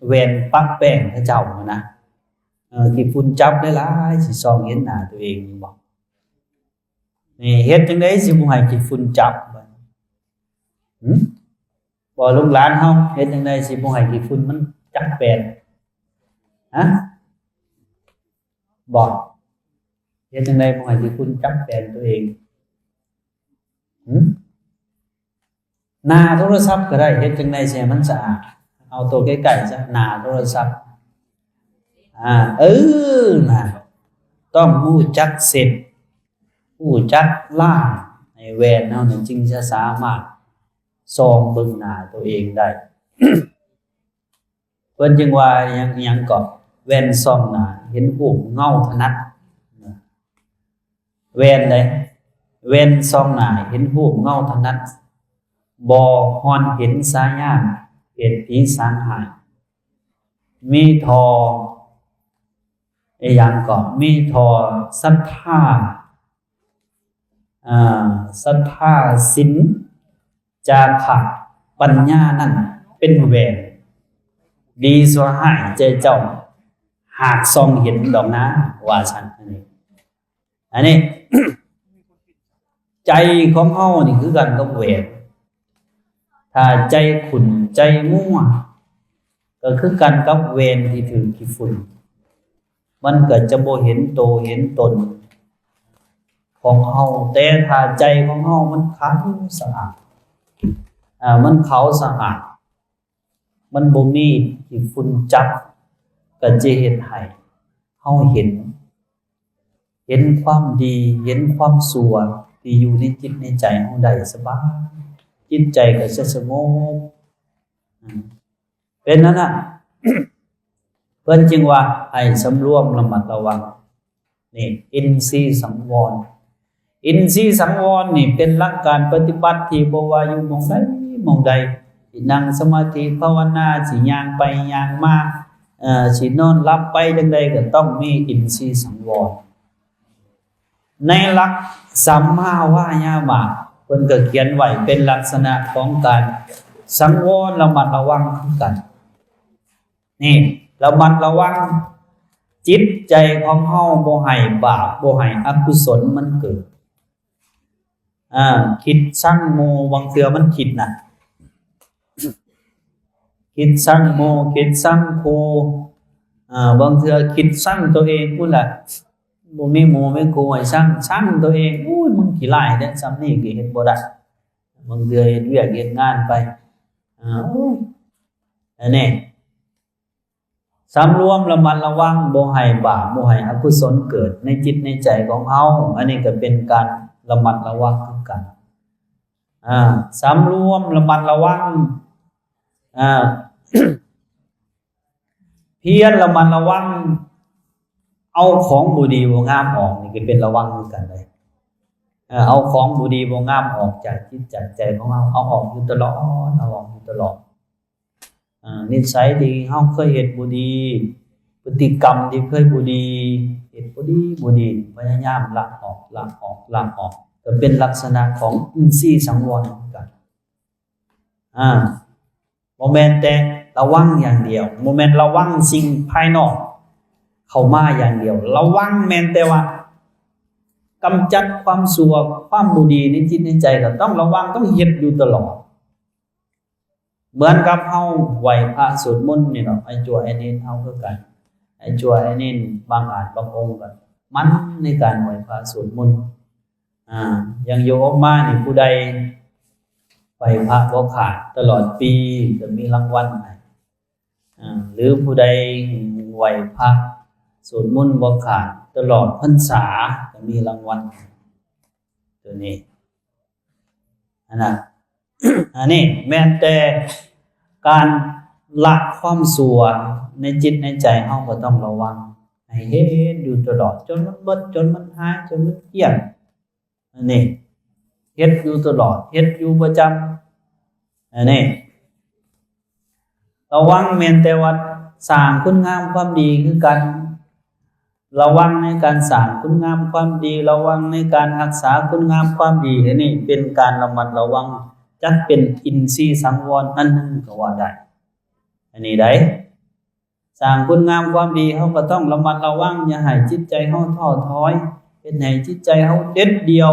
ແວ່ນປະແປ້ງເຂົາເຈົ້າຫັ້ນນະ ເອີ ຂີ້ຝຸ່ນຈັບຫຼາຍໆ ຊິສ່ອງເຫັນໜ້າຕົວເອງຢູ່ບໍ່? ນີ້ ເຮັດຈັ່ງໃດຊິບໍ່ໃຫ້ຂີ້ຝຸ່ນຈັບ? ຫຶ? ບໍ່ ລູກຫຼານເຮົາ ເຮັດຈັ່ງໃດຊິບໍ່ໃຫ້ຂີ້ຝຸ່ນມັນຈັບແປນ? ຮະ? ບໍ່ ເຮັດຈັ່ງໃດບໍ່ໃຫ້ຂີ້ຝຸ່ນຈັບແປນຕົວເອງ? ຫຶ? ໜ້າໂທລະສັບກໍໄດ້ ເຮັດຈັ່ງໃດຊິໃຫ້ມັນສະອາດ? ເອົາໂຕໃກ້ໆຊະ ໜ້າໂທລະສັບ ອາ ເອີ ນະ ຕ້ອງຮູ້ຈັກເຊັດ ຮູ້ຈັກລ້າງໃຫ້ແວ່ນເຮົານັ້ນ ຈຶ່ງຈະສາມາດສ່ອງເບິ່ງໜ້າໂຕເອງໄດ້. ເພິ່ນຈຶ່ງວ່າຫຍັງ ຫຍັງເກາະ ແວ່ນສ່ອງໜ້າເຫັນຮູບເງົາຖະໜັດ ແວ່ນໃດ ແວ່ນສ່ອງໜ້າເຫັນຮູບເງົາຖະໜັດ ບໍ່ຮ່ອນເຫັນສາຍຍາມເພດຜີສາງຮ້າຍ ມີທໍ່ ອີຫຍັງເກາະ ມີທໍ່ສັດທາ ອາ ສັດທາ ສິນ ຈາຄະ ປັນຍານັ້ນເປັນແວ່ນ ດີຊົ່ວຮ້າຍແກ່ເຈົ້າ ຫາກສ່ອງເຫັນດອກນາ ວ່າຊັ້ນ. ອັນນີ້ ອັນນີ້ ໃຈຂອງເຮົານີ້ຄືກັນກັບແວ່ນ ຖ້າໃຈຂຸ້ນໃຈມົວ ກໍຄືກັນກັບແວ່ນທີ່ຖືກຂີ້ຝຸ່ນ ມັນກໍຈະບໍ່ເຫັນໂຕເຫັນຕົນຂອງເຮົາ. ແຕ່ຖ້າໃຈຂອງເຮົາມັນຂາວສະອາດ ອາ ມັນຂາວສະອາດ ມັນບໍ່ມີຂີ້ຝຸ່ນຈັບ ກ ກໍຈະເຮັດໃຫ້ເຮົາເຫັນ ເຫັນຄວາມດີ ເຫັນຄວາມຊົ່ວທີ່ຢູ່ໃນຈິດໃນໃຈເຮົາໄດ້ສະບາຍ, ຈິດໃຈກໍຈະສະຫງົບ. ເປັນນັ້ນນະ ເພິ່ນຈຶ່ງວ່າໃຫ້ສຳລວມລະມັດລະວັງ. ນີ້ ອິນຊີສັງວອນ. ອິນຊີສັງວອນນີ້ເປັນຫຼັກການປະຕິບັດທີ່ບໍ່ວ່າຢູ່ໝ່ອງໃດໝ່ອງໃດ, ຊິນັ່ງສະມາທິພາວະນາ, ຊິຍ່າງໄປຍ່າງມາ, ເອີ ຊິນອນຫຼັບໄປຈັ່ງໃດກໍຕ້ອງມີອິນຊີສັງວອນ. ໃນຫຼັກສຳມາວາຍາມະ ເພິ່ນກໍຂຽນໄວ້ເປັນລັກສະນະຂອງການສັງວອນລະມັດລະວັງຄືກັນ. ນີ້ ລະມັດລະວັງຈິດໃຈຂອງເຮົາ ບໍ່ໃຫ້ບາບ ບໍ່ໃຫ້ອະກຸສົນມັນເກີດ. ອ່າ ຄິດຊັງໝູ່ ບາງເທື່ອມັນຄິດນະ ຄິດຊັງໝູ່ ຄິດຊັງຄູ່ ອ່າ ບາງເທື່ອຄິດຊັງຕົວເອງພຸ້ນລະ ບໍ່ມີໝູ່ມີຄູ່ໃຫ້ຊັງ ຊັງຕົວເອງ. ໂອ້ຍ ມຶງຂີ້ຮ້າຍແທ້ ຊ່ຳນີ້ກໍເຮັດບໍ່ໄດ້. ບາງເທື່ອເຮັດວຽກເຮັດງານໄປ ອ່າ ໂອ້ຍ ອັນນີ້ ສຳລວມລະມັດລະວັງ ບໍ່ໃຫ້ບາບ ບໍ່ໃຫ້ອະກຸສົນເກີດໃນຈິດໃນໃຈຂອງເຮົາ. ອັນນີ້ກໍເປັນການລະມັດລະວັງຄືກັນ. ອ່າ ສຳລວມລະມັດລະວັງ ອ່າ ພຽນລະມັດລະວັງ ເອົາຂອງບໍ່ດີບໍ່ງາມອອກ ນີ້ກໍເປັນລະວັງຄືກັນເດ້. ເອີ ເອົາຂອງບໍ່ດີບໍ່ງາມອອກຈາກຈິດຈາກໃຈຂອງເຮົາ ເອົາອອກຢູ່ຕະຫຼອດ ເອົາອອກຢູ່ຕະຫຼອດ. ນິໄສທີ່ເຮົາເຄີຍເຮັດບໍ່ດີ ພຶດຕິກຳທີ່ເຄີຍບໍ່ດີ ເຮັດບໍ່ດີບໍ່ດີ ພະຍາຍາມລະອອກ ລະອອກ ລະອອກ ກໍເປັນລັກສະນະຂອງອິນຊີສັງວອນຄືກັນ. ອ່າ ບໍ່ແມ່ນແຕ່ລະວັງຢ່າງດຽວ ບໍ່ແມ່ນລະວັງສິ່ງພາຍນອກເຂົ້າມາຢ່າງດຽວ ລະວັງແມ່ນແຕ່ວ່າກຳຈັດຄວາມຊົ່ວ ຄວາມບໍ່ດີໃນຈິດໃນໃຈ ກໍຕ້ອງລະວັງ ຕ້ອງເຮັດຢູ່ຕະຫຼອດ. ເໝືອນກັບເຮົາໄຫວ້ພະສວດມົນນີ້ເນາະ ໄອ້ຈົວໄອ້ເນນເຮົາຄືກັນ ໄອ້ຈົວໄອ້ເນນບາງອາດບາງອົງກໍໝັ່ນໃນການໄຫວ້ພະສວດມົນ. ອ່າ ຢ່າງຢູ່ອົບມານີ້ ຜູ້ໃດໄຫວ້ພະບໍ່ຂາດຕະຫຼອດປີກໍມີລາງວັນໃຫ້ ອ່າ ຫຼືຜູ້ໃດໄຫວ້ພະສວດມົນບໍ່ຂາດຕະຫຼອດພັນສາກໍມີລາງວັນໃຫ້ ຕົວນີ້ ອັນນັ້ນ ອັນນີ້ແມ່ນແຕ່ການລະຄວາມຊົ່ວໃນຈິດໃນໃຈເຮົາກໍຕ້ອງລະວັງ ໃຫ້ເຮັດຢູ່ຕະຫຼອດ ຈົນມັນເບິດ ຈົນມັນຫາຍ ຈົນມັນກ້ຽງ. ອັນນີ້ເຮັດຢູ່ຕະຫຼອດ ເຮັດຢູ່ປະຈຳ. ອັນນີ້ລະວັງແມ່ນແຕ່ວ່າສ້າງຄຸນງາມຄວາມດີຄືກັນ ລະວັງໃນການສ້າງຄຸນງາມຄວາມດີ ລະວັງໃນການຮັກສາຄຸນງາມຄວາມດີ. ອັນນີ້ເປັນການລະມັດລະວັງ ຈັດເປັນອິນຊີສັງວອນອັນໜຶ່ງກໍວ່າໄດ້. ອັນນີ້ໃດ ສ້າງຄຸນງາມຄວາມດີ ເຮົາກໍຕ້ອງລະມັດລະວັງ ຢ່າໃຫ້ຈິດໃຈເຮົາທໍ້ຖອຍ ເຮັດໃຫ້ຈິດໃຈເຮົາເດັດດ່ຽວ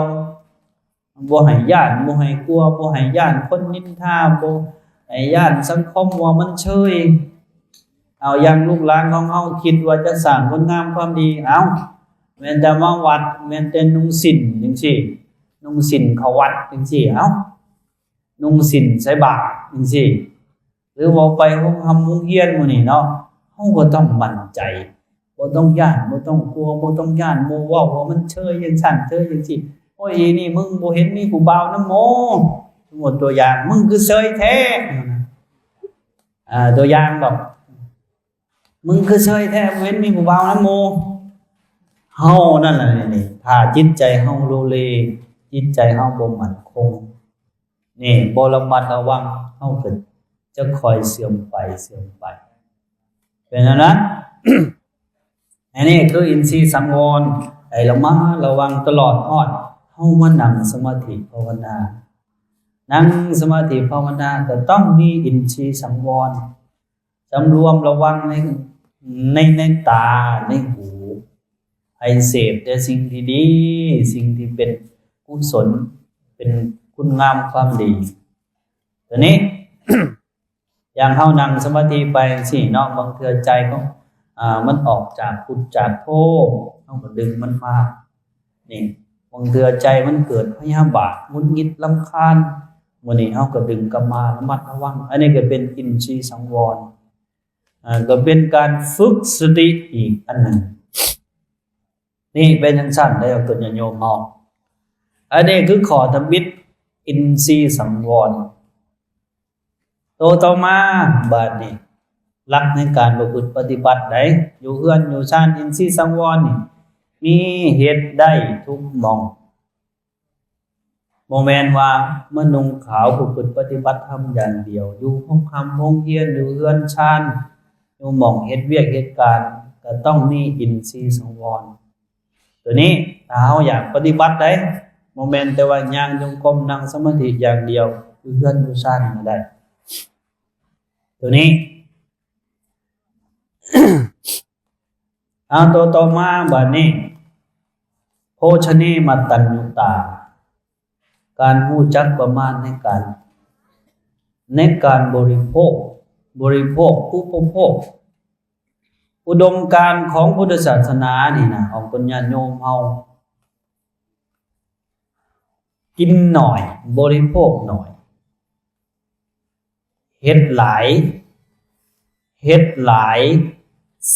ບໍ່ໃຫ້ຢ້ານ ບໍ່ໃຫ້ກົວ ບໍ່ໃຫ້ຢ້ານຄົນນິນທາ ບໍ່ໃຫ້ຢ້ານສັງຄົມວ່າມັນເຊີຍ. ເອົາ ຢ່າງລູກຫຼານຂອງເຮົາຄິດວ່າຈະສ້າງຄຸນງາມຄວາມດີ ເອົາ ແມ່ນແຕ່ມາວັດ ແມ່ນແຕ່ນຸ່ງສິ້ນຈັ່ງຊີ້ ນຸ່ງສິ້ນເຂົ້າວັດຈັ່ງຊີ້ ເອົາ ນຸ່ງສິ້ນໃສ່ບາດຈັ່ງຊີ້ ຫຼືວ່າໄປໂຮງຮ່ຳໂຮງຮຽນມື້ນີ້ເນາະ ເຮົາກໍຕ້ອງໝັ້ນໃຈ ບໍ່ຕ້ອງຢ້ານ ບໍ່ຕ້ອງກົວ ບໍ່ຕ້ອງຢ້ານໝູ່ເວົ້າວ່າມັນເຊີຍຈັ່ງຊັ້ນເຊີຍຈັ່ງຊີ້. ໂອ້ຍ ອີນີ້ ມຶງບໍ່ເຫັນມີຜູ້ບ່າວນຳໝໍ? ສົມມຸດຕົວຢ່າງ ມຶງຄືເຊີຍແທ້ ອ່າ ຕົວຢ່າງດອກ ມຶງຄືເຊີຍແທ້ ບໍ່ເຫັນມີຜູ້ບ່າວນຳໝໍ? ເຮົານັ້ນລະນີ້ ຖ້າຈິດໃຈເຮົາໂລເລ ຈິດໃຈເຮົາບໍ່ໝັ້ນຄົງ ນີ້ ບໍ່ລະມັດລະວັງ ເຮົາກໍຈະຄ່ອຍເສື່ອມໄປ ເສື່ອມໄປ. ເປັນແນວນັ້ນ ອັນນີ້ຄືອິນຊີສັງວອນ ໃຫ້ລະມັດລະວັງຕະຫຼອດຮອດເຮົາມານັ່ງສະມາທິພາວະນາ. ນັ່ງສະມາທິພາວະນາກໍຕ້ອງມີອິນຊີສັງວອນ ສຳລວມລະວັງໃນ ໃນ ໃນຕາ ໃນຫູ ໃຫ້ເສບແຕ່ສິ່ງທີ່ດີ ສິ່ງທີ່ເປັນກຸສົນ ເປັນຄຸນງາມຄວາມດີ. ຕົວນີ້ ຢ່າງເຮົານັ່ງສະມາທິໄປຈັ່ງຊີ້ເນາະ ບາງເທື່ອໃຈຂອງ ອ່າ ມັນອອກຈາກພຸດຈາກໂທ ເຮົາກໍດຶງມັນມາ. ນີ້ ບາງເທື່ອໃຈມັນເກີດພະຍາບາດ ຫງຸດຫງິດ ລຳຄານ ມື້ນີ້ເຮົາກໍດຶງກັບມາ ລະມັດລະວັງ. ອັນນີ້ກໍເປັນອິນຊີສັງວອນ. ອ່າ ກໍເປັນການຝຶກສະຕິອີກອັນໜຶ່ງ. ນີ້ເປັນຈັ່ງຊັ້ນເດ້ ເພື່ອນຍາດໂຍມເຮົາ. ອັນນີ້ຄືຂໍ້ທຳອິດອິນຊີສັງວອນ. ໂຕຕໍ່ມາບາດນີ້ ຫຼັກໃນການປະພຶດປະຕິບັດໃດ ຢູ່ເຮືອນຢູ່ຊານ ອິນຊີສັງວອນນີ້ ມີເຮັດໄດ້ທຸກໝ່ອງ. ບໍ່ແມ່ນວ່າມານຸ່ງຂາວປະພຶດປະຕິບັດທຳຢ່າງດຽວ, ຢູ່ໂຮງທຳໂຮງຮຽນ, ຢູ່ເຮືອນຊານ, ຢູ່ໝ່ອງເຮັດວຽກເຮັດການ ກໍຕ້ອງມີອິນຊີສັງວອນ. ຕົວນີ້ຖ້າເຮົາຢາກປະຕິບັດໄດ້ ບໍ່ແມ່ນແຕ່ວ່າຍ່າງຈົງກົມ ນັ່ງສະມາທິຢ່າງດຽວ ຢູ່ເຮືອນຢູ່ຊານກໍໄດ້. ຕົວນີ້ ເອົາ ຕົວຕໍ່ມາບາດນີ້ ໂພຊະເນ ມັດຕັນຍຸຕາ ການຮູ້ຈັກປະມານໃນການ ໃນການບໍລິໂພກ, ບໍລິໂພກ, ອຸປະໂພກ. ອຸດົມການຂອງພຸດທະສາສະໜານີ້ນະ ຂອງເພິ່ນຍາດໂຍມເຮົາ ກິນໜ້ອຍ ບໍລິໂພກໜ້ອຍ, ເຮັດຫຼາຍ ເຮັດຫຼາຍ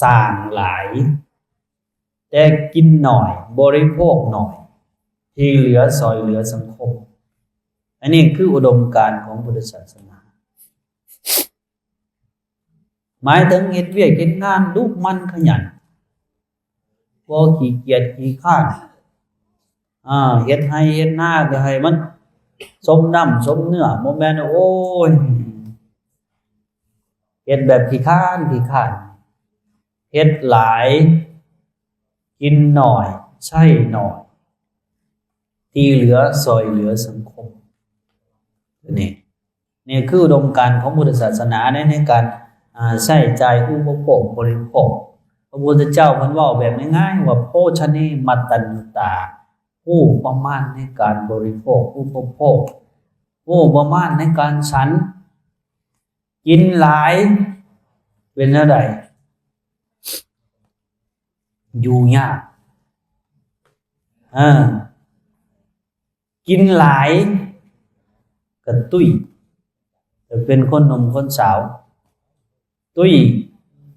ສ້າງຫຼາຍ ແຕ່ກິນໜ້ອຍ ບໍລິໂພກໜ້ອຍ ທີ່ເຫຼືອຊ່ອຍເຫຼືອສັງຄົມ. ອັນນີ້ຄືອຸດົມການຂອງພຸດທະສາສະໜາ. ໝາຍເຖິງເຮັດວຽກເຮັດງານດຸໝັ່ນຂະຫຍັນ ບໍ່ຂີ້ກຽດຂີ້ຄ້ານ. ອ່າ ເຮັດໄຮ່ເຮັດນາກໍໃຫ້ມັນສົມນ້ຳສົມເນື້ອ, ບໍ່ແມ່ນ ໂອ້ຍ ເຮັດແບບຂີ້ຄ້ານຂີ້ຄ້ານ. ເຮັດຫຼາຍ ກິນໜ້ອຍ ໃຊ້ໜ້ອຍ ທີ່ເຫຼືອຊ່ອຍເຫຼືອສັງຄົມ. ນີ້ ນີ້ຄືອຸດົມການຂອງພຸດທະສາສະໜາໃນ ໃນການ ອ່າ ໃຊ້ຈ່າຍອຸປະໂພກບໍລິໂພກ. ພະພຸດທະເຈົ້າເພິ່ນເວົ້າແບບງ່າຍໆວ່າ ໂພຊະເນ ມັດຕັນຍຸຕາ ຮູ້ປະມານໃນການບໍລິໂພກ ອຸປະໂພກ, ຮູ້ປະມານໃນການສັນ. ກິນຫຼາຍເປັນແນວໃດ? ຢູ່ຍາກ. ເອີ ກິນຫຼາຍກໍຕຸ້ຍ, ກໍເປັນຄົນໜຸ່ມຄົນສາວ ຕຸ້ຍ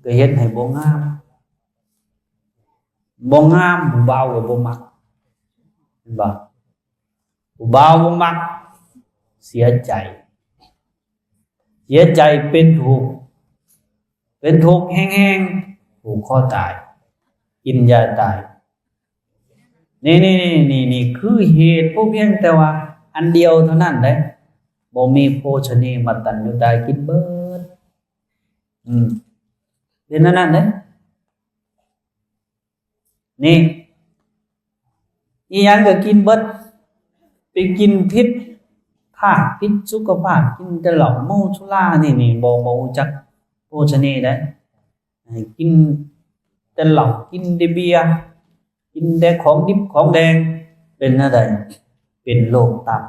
ກໍເຮັດໃຫ້ບໍ່ງາມ, ບໍ່ງາມຜູ້ບ່າວກໍບໍ່ມັກ ເຫັນບໍ່? ຜູ້ບ່າວບໍ່ມັກ ເສຍໃຈ ເສຍໃຈ ເປັນທຸກ ເປັນທຸກແຮງໆ ຜູກຄໍຕາຍ ກິນຢາຕາຍ. ນີ້ ນີ້ ນີ້ ນີ້ຄືເຫດ ພຽງແຕ່ວ່າອັນດຽວເທົ່ານັ້ນເດ້. ບໍ່ມີໂພຊະເນ ມັດຕັນຍຸຕາ ກິນເບິດ. ອືມ ເປັນອັນນັ້ນເດ້. ນີ້ ອີ່ຫຍັງກໍກິນເບິດ ໄປກິນຜິດທາດ ຜິດສຸຂະພາບ ກິນແຕ່ເຫຼົ້າເມົາສຸລາ ນີ້ ນີ້ ບໍ່ ບໍ່ຮູ້ຈັກໂພຊະເນໃດ. ກິນແຕ່ເຫຼົ້າ ກິນແຕ່ເບຍ ກິນແຕ່ຂອງດິບຂອງແດງ ເປັນແນວໃດ? ເປັນໂລກຕັບ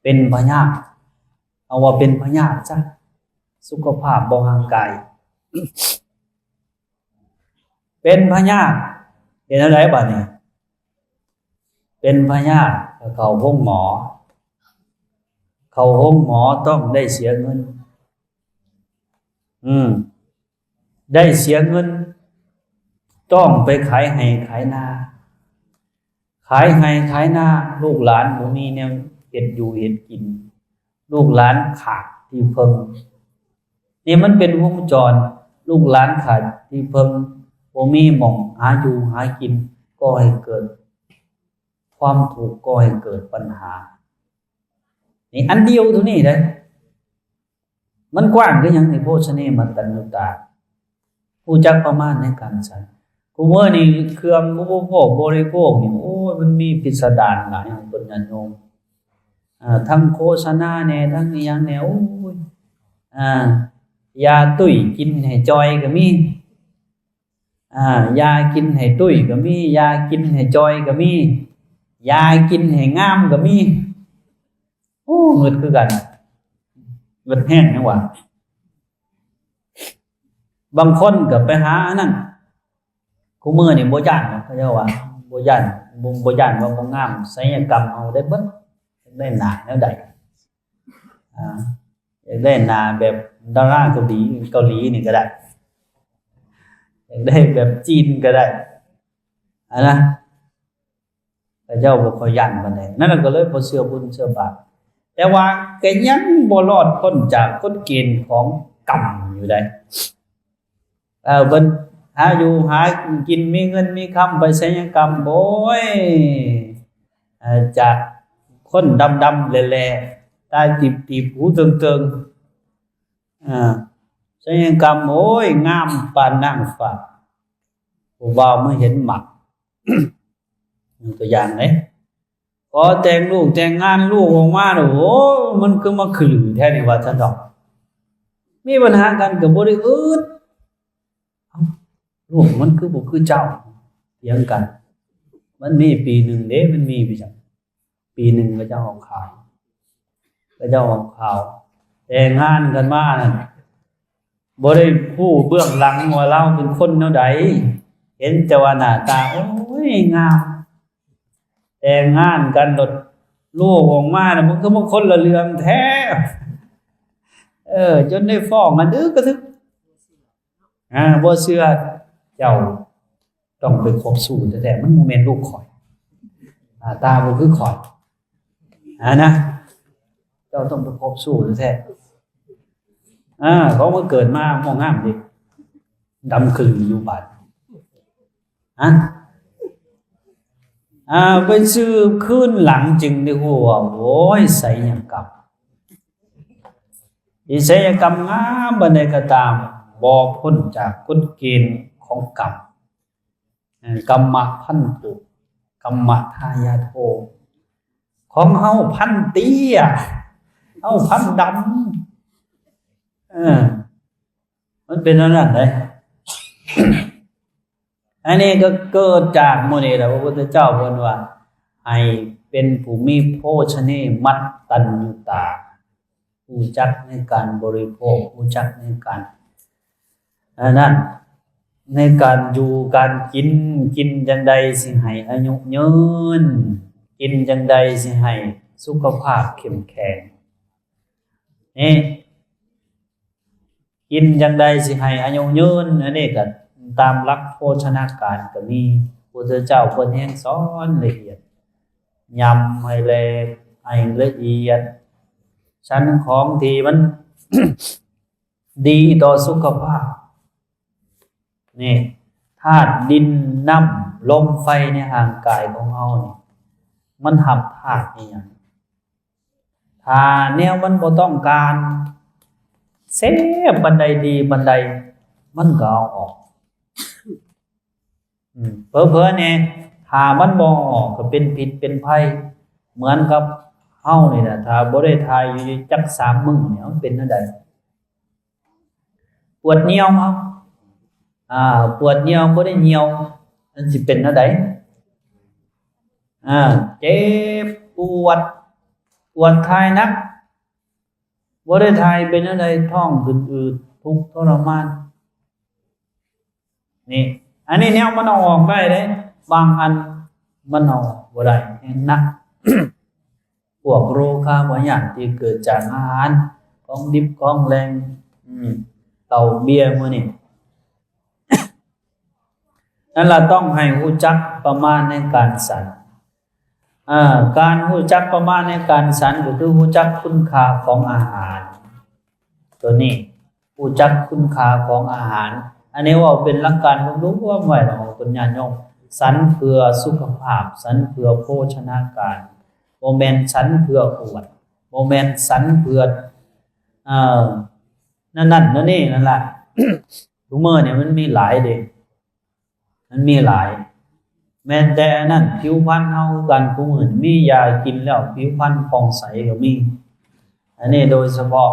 ເປັນພະຍາດ ເອົາວ່າເປັນພະຍາດຊະ ສຸຂະພາບບໍ່ຮ່າງກາຍ ເປັນພະຍາດ ເປັນແນວໃດບາດນີ້? ເປັນພະຍາດ ກໍເຂົ້າໂຮງໝໍ ເຂົ້າໂຮງໝໍຕ້ອງໄດ້ເສຍເງິນ ອືມ ໄດ້ເສຍເງິນ ຕ້ອງໄປຂາຍໄຮ່ຂາຍນາ ຂາຍໄຮ່ຂາຍນາ ລູກຫຼານບໍ່ມີແນວເຮັດຢູ່ເຮັດກິນ ລູກຫຼານຂາດທີ່ເພິ່ງ. ນີ້ມັນເປັນວົງຈອນ ລູກຫຼານຂາດທີ່ເພິ່ງ ບໍ່ມີໝ່ອງຫາຢູ່ຫາກິນ ກໍໃຫ້ເກີດຄວາມທຸກ ກໍໃຫ້ເກີດບັນຫາ. ນີ້ອັນດຽວເທົ່ານີ້ເດ້. ມັນກວ້າງຄືຫຍັງນີ້ ໂພຊະເນ ມັດຕັນຍຸຕາ ຮູ້ຈັກປະມານໃນການໃຊ້. ຄູ່ມື້ນີ້ເຄື່ອງອຸປະໂພກບໍລິໂພກນີ້ ໂອ້ຍ ມັນມີພິດສະດານຫຼາຍ ເພິ່ນຍາດໂຍມ ອ່າ ທັງໂຄສະນາແດ່ ທັງອີ່ຫຍັງແດ່ ໂອ້ຍ ອ່າ ຢາຕຸ້ຍກິນໃຫ້ຈ່ອຍກໍມີ ອ່າ ຢາກິນໃຫ້ຕຸ້ຍກໍມີ ຢາກິນໃຫ້ຈ່ອຍກໍມີ ຢາກິນໃຫ້ງາມກໍມີ. ໂອ້ ງຶດຄືກັນ ງຶດແຮງຫຍັງຫວາ. ບາງຄົນກໍໄປຫາອັນນັ້ນ ຄູ່ມື້ນີ້ບໍ່ຢ້ານເນາະ ເຂົາເຈົ້າວ່າ ບໍ່ຢ້ານ ບໍ່ ບໍ່ຢ້ານວ່າບໍ່ງາມ ໄສຍະກຳເອົາໄດ້ເບິດ ໄດ້ໜ້າແນວໃດ ອ່າ ຢາກໄດ້ໜ້າແບບດາລາເກົາຫຼີ ເກົາຫຼີນີ້ກໍໄດ້ ຢາກໄດ້ແບບຈີນກໍໄດ້ ຫັ້ນນະ. ເຂົາເຈົ້າບໍ່ຄ່ອຍຢ້ານປານໃດ ນັ້ນກໍເລີຍບໍ່ເຊື່ອບຸນເຊື່ອບາບ ແຕ່ວ່າກໍຍັງບໍ່ລອດພົ້ນຈາກກົດເກນຂອງກຳຢູ່ໃດ. ເອີ ເພິ່ນຫາຢູ່ຫາກິນ ມີເງິນມີຄຳ ໄປໄສຍະກຳ ໂອ້ຍ ເອີ ຈາກຄົນດຳໆແຫຼ້ໆ ຕາຕີບໆ ຫູເຕີງໆ ເອີ ໄສຍະກຳ ໂອ້ຍ ງາມປານນາງຟ້າ ຜູ້ບ່າວມາເຫັນມັກ. ຍົກຕົວຢ່າງເດ້ ຂໍແຕ່ງລູກແຕ່ງງານ ລູກອອກມາແລ້ວ ໂອ້ ມັນຄືມາຂະລືແທ້ນີ້ວ່າຊັ້ນດອກ. ມີບັນຫາກັນກໍບໍ່ໄດ້ອຶດ ເອົ້າ ລູກມັນຄືບໍ່ຄືເຈົ້າ ຖຽງກັນ. ມັນມີປີໜຶ່ງເດ້ ມັນມີປີຫຍັງ ປີໜຶ່ງເຂົາເຈົ້າອອກຂ່າວ ເຂົາເຈົ້າອອກຂ່າວ ແຕ່ງງານກັນມານັ້ນ ບໍ່ໄດ້ຮູ້ເບື້ອງຫຼັງວ່າລາວເປັນຄົນແນວໃດ ເຫັນແຕ່ວ່າໜ້າຕາ ໂອ້ຍ ງາມ. ແຕ່ງງານກັນໂລດ ລູກອອກມາແລ້ວ ມັນຄືມັນຄົນລະເລື່ອງແທ້ ເອີ ຈົນໄດ້ຟ້ອງກັນ ອຶກກະທຶກ ອາ ບໍ່ເຊື່ອ ເຈົ້າຕ້ອງໄປຄົບຊູ້ແທ້ໆ ມັນບໍ່ແມ່ນລູກຂ້ອຍ ໜ້າຕາບໍ່ຄືຂ້ອຍ ຫັ້ນນະ ເຈົ້າຕ້ອງໄປຄົບຊູ້ແທ້ໆ ເອີ ເຂົາມາເກີດມາບໍ່ງາມເດ້ ດຳຄຶ່ງຢູ່ບາດ ຮະ ອ່າ ໄປສືບຄືນຫຼັງຈຶ່ງໄດ້ຮູ້ວ່າ ໂອ້ຍ ໄສຍະກຳ ອີໄສຍະກຳງາມປານໃດກໍຕາມ ບໍ່ພົ້ນຈາກກົດເກນຂອງກຳ ເອີ ກຳມະພັນຕຸ ກຳມະທາຍາໂທ ຂອງເຮົາພັນເຕ້ຍ ເຮົາພັນດຳ ເອີ ມັນເປັນແນວນັ້ນເດ້. ອັນນີ້ກໍເກີດຈາກມື້ນີ້ແຫຼະ ພະພຸດທະເຈົ້າເພິ່ນວ່າ ໃຫ້ເປັນຜູ້ມີໂພຊະເນມັດຕັນຍຸຕາ ຮູ້ຈັກໃນການບໍລິໂພກ ຮູ້ຈັກໃນການ ອັນນັ້ນ ໃນການຢູ່ການກິນ ກິນຈັ່ງໃດຊິໃຫ້ອາຍຸຍືນ ກິນຈັ່ງໃດຊິໃຫ້ສຸຂະພາບເຂັ້ມແຂງ ນີ້ ກິນຈັ່ງໃດຊິໃຫ້ອາຍຸຍືນ ອັນນີ້ກໍຕາມຫຼັກໂພຊະນາການກໍມີ ພະພຸດທະເຈົ້າເພິ່ນແຮ່ງສອນລະອຽດ ຍຳໃຫ້ແຫຼກ ໃຫ້ລະອຽດ ສັນຂອງທີ່ມັນດີຕໍ່ສຸຂະພາບ ນີ້ ທາດດິນ ນ້ຳ ລົມ ໄຟ ໃນຮ່າງກາຍຂອງເຮົານີ້ ມັນຮັບທາດອີ່ຫຍັງ? ຖ້າແນວມັນບໍ່ຕ້ອງການ ແຊບປານໃດ ດີປານໃດ ມັນກໍເອົາອອກ ອືມ ເຜີໆແດ່ ຖ້າມັນບໍ່ເອົາອອກ ກໍເປັນພິດເປັນໄພ ເໝືອນກັບເຮົານີ້ແຫຼະ ຖ້າບໍ່ໄດ້ຖ່າຍຢູ່ຈັກສາມມື້ນີ້ ມັນເປັນແນວໃດ? ປວດຍ່ຽວ ອ່າ ປວດຍ່ຽວ ບໍ່ໄດ້ຍ່ຽວ ມັນຊິເປັນແນວໃດ? ອ່າ ເຈັບປວດ ປວດຖ່າຍໜັກ ບໍ່ໄດ້ຖ່າຍເປັນແນວໃດ? ທ້ອງຂຶ້ນອືດ ທຸກທໍລະມານ ນີ້ ອັນນີ້ແນວມັນເອົາອອກໄດ້ເດ້ ບາງອັນມັນເອົາອອກບໍ່ໄດ້ ແຮງໜັກ ພວກໂລຄາພະຍາດທີ່ເກີດຈາກອາຫານ ຂອງດິບຂອງແຫຼງ ອືມ ເຫຼົ້າເບຍ ມື້ນີ້ ນັ້ນລະ ຕ້ອງໃຫ້ຮູ້ຈັກປະມານໃນການສັນ ເອີ ການຮູ້ຈັກປະມານໃນການສັນ ກໍຄືຮູ້ຈັກຄຸນຄ່າຂອງອາຫານ ຕົວນີ້ ຮູ້ຈັກຄຸນຄ່າຂອງອາຫານ ອັນນີ້ເວົ້າເປັນຫຼັກການລວມໆໄວ້ເນາະ ເປັນຍາດໂຍມ ສັນເພື່ອສຸຂະພາບ ສັນເພື່ອໂພຊະນາການ ບໍ່ແມ່ນສັນເພື່ອອວດ ບໍ່ແມ່ນສັນເພື່ອ ເອີ ນັ້ນໆ ນັ້ນນີ້ ນັ້ນລະ ທຸກມື້ນີ້ມັນມີຫຼາຍເດ້ ມັນມີຫຼາຍ ແມ່ນແຕ່ອັນນັ້ນ ຜິວພັນເຮົາຄືກັນ ທຸກມື້ນີ້ມີຢາກິນແລ້ວຜິວພັນຜ່ອງໃສກໍມີ ອັນນີ້ໂດຍສະເພາະ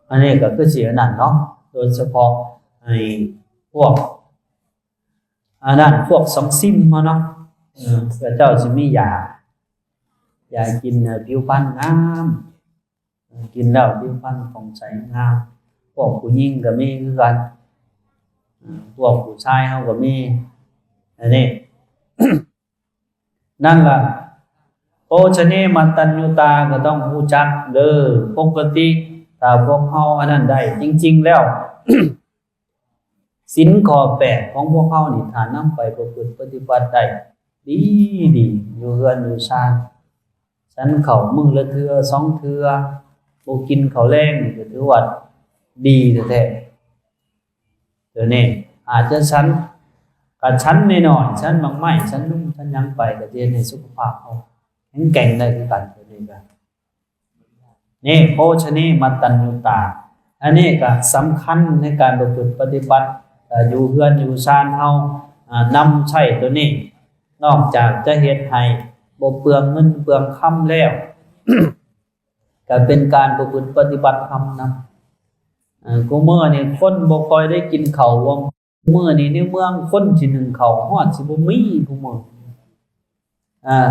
ອັນນີ້ກໍຄືຊິອັນນັ້ນເນາະ ໂດຍສະເພາະໃຫ້ພວກ ອັນນັ້ນ ພວກສັງຊິມເຮົາເນາະ ເອີ ເຂົາເຈົ້າຊິມີຢາ ຢາກິນໃຫ້ຜິວພັນງາມ ກິນແລ້ວຜິວພັນຜ່ອງໃສງາມ ພວກຜູ້ຍິງກໍມີຄືກັນ ພວກຜູ້ຊາຍເຮົາກໍມີ ອັນນີ້ ນັ້ນລະ ໂພຊະເນມັດຕັນຍຸຕາ ກໍຕ້ອງຮູ້ຈັກເດີ ປົກກະຕິ ຖ້າພວກເຮົາອັນນັ້ນໄດ້ ຈິງໆແລ້ວ ສິນຂໍ້ແປດຂອງພວກເຮົານີ້ ຖ້ານຳໄປປະພຶດປະຕິບັດໄດ້ດີໆ ຢູ່ເຮືອນຢູ່ຊານ ສັນເຂົ້າມື້ລະເທື່ອສອງເທື່ອ ບໍ່ກິນເຂົ້າແລງນີ້ ກໍຖືວ່າດີແທ້ໆ. ໂຕນີ້ອາດຈະສັນ ກະສັນນ້ອຍໆ ສັນໝາກໄມ້ ສັນນົມ ສັນຫຍັງໄປ ກໍຈະເຮັດໃຫ້ສຸຂະພາບເຮົາແຂງແກ່ງໄດ້ຄືກັນ. ໂຕນີ້ກໍ ເນໂພຊະເນມັດຕັນຍູຕາ ອັນນີ້ກໍສຳຄັນໃນການປະພຶດປະຕິບັດ ເອີ ຢູ່ເຮືອນຢູ່ຊານເຮົາ ອາ ນຳໃຊ້ໂຕນີ້ ນອກຈາກຈະເຮັດໃຫ້ບໍ່ເປືອງເງິນເປືອງຄຳແລ້ວ ກໍເປັນການປະພຶດປະຕິບັດທຳນຳ. ເອີ ຄູ່ມື້ນີ້ຄົນບໍ່ຄ່ອຍໄດ້ກິນເຂົ້າຮ່ວມ ມື້ນີ້ໃນເມືອງຄົນຊິໜຶ້ງເຂົ້າຮອດຊິບໍ່ມີຄູ່ມື້. ອ່າ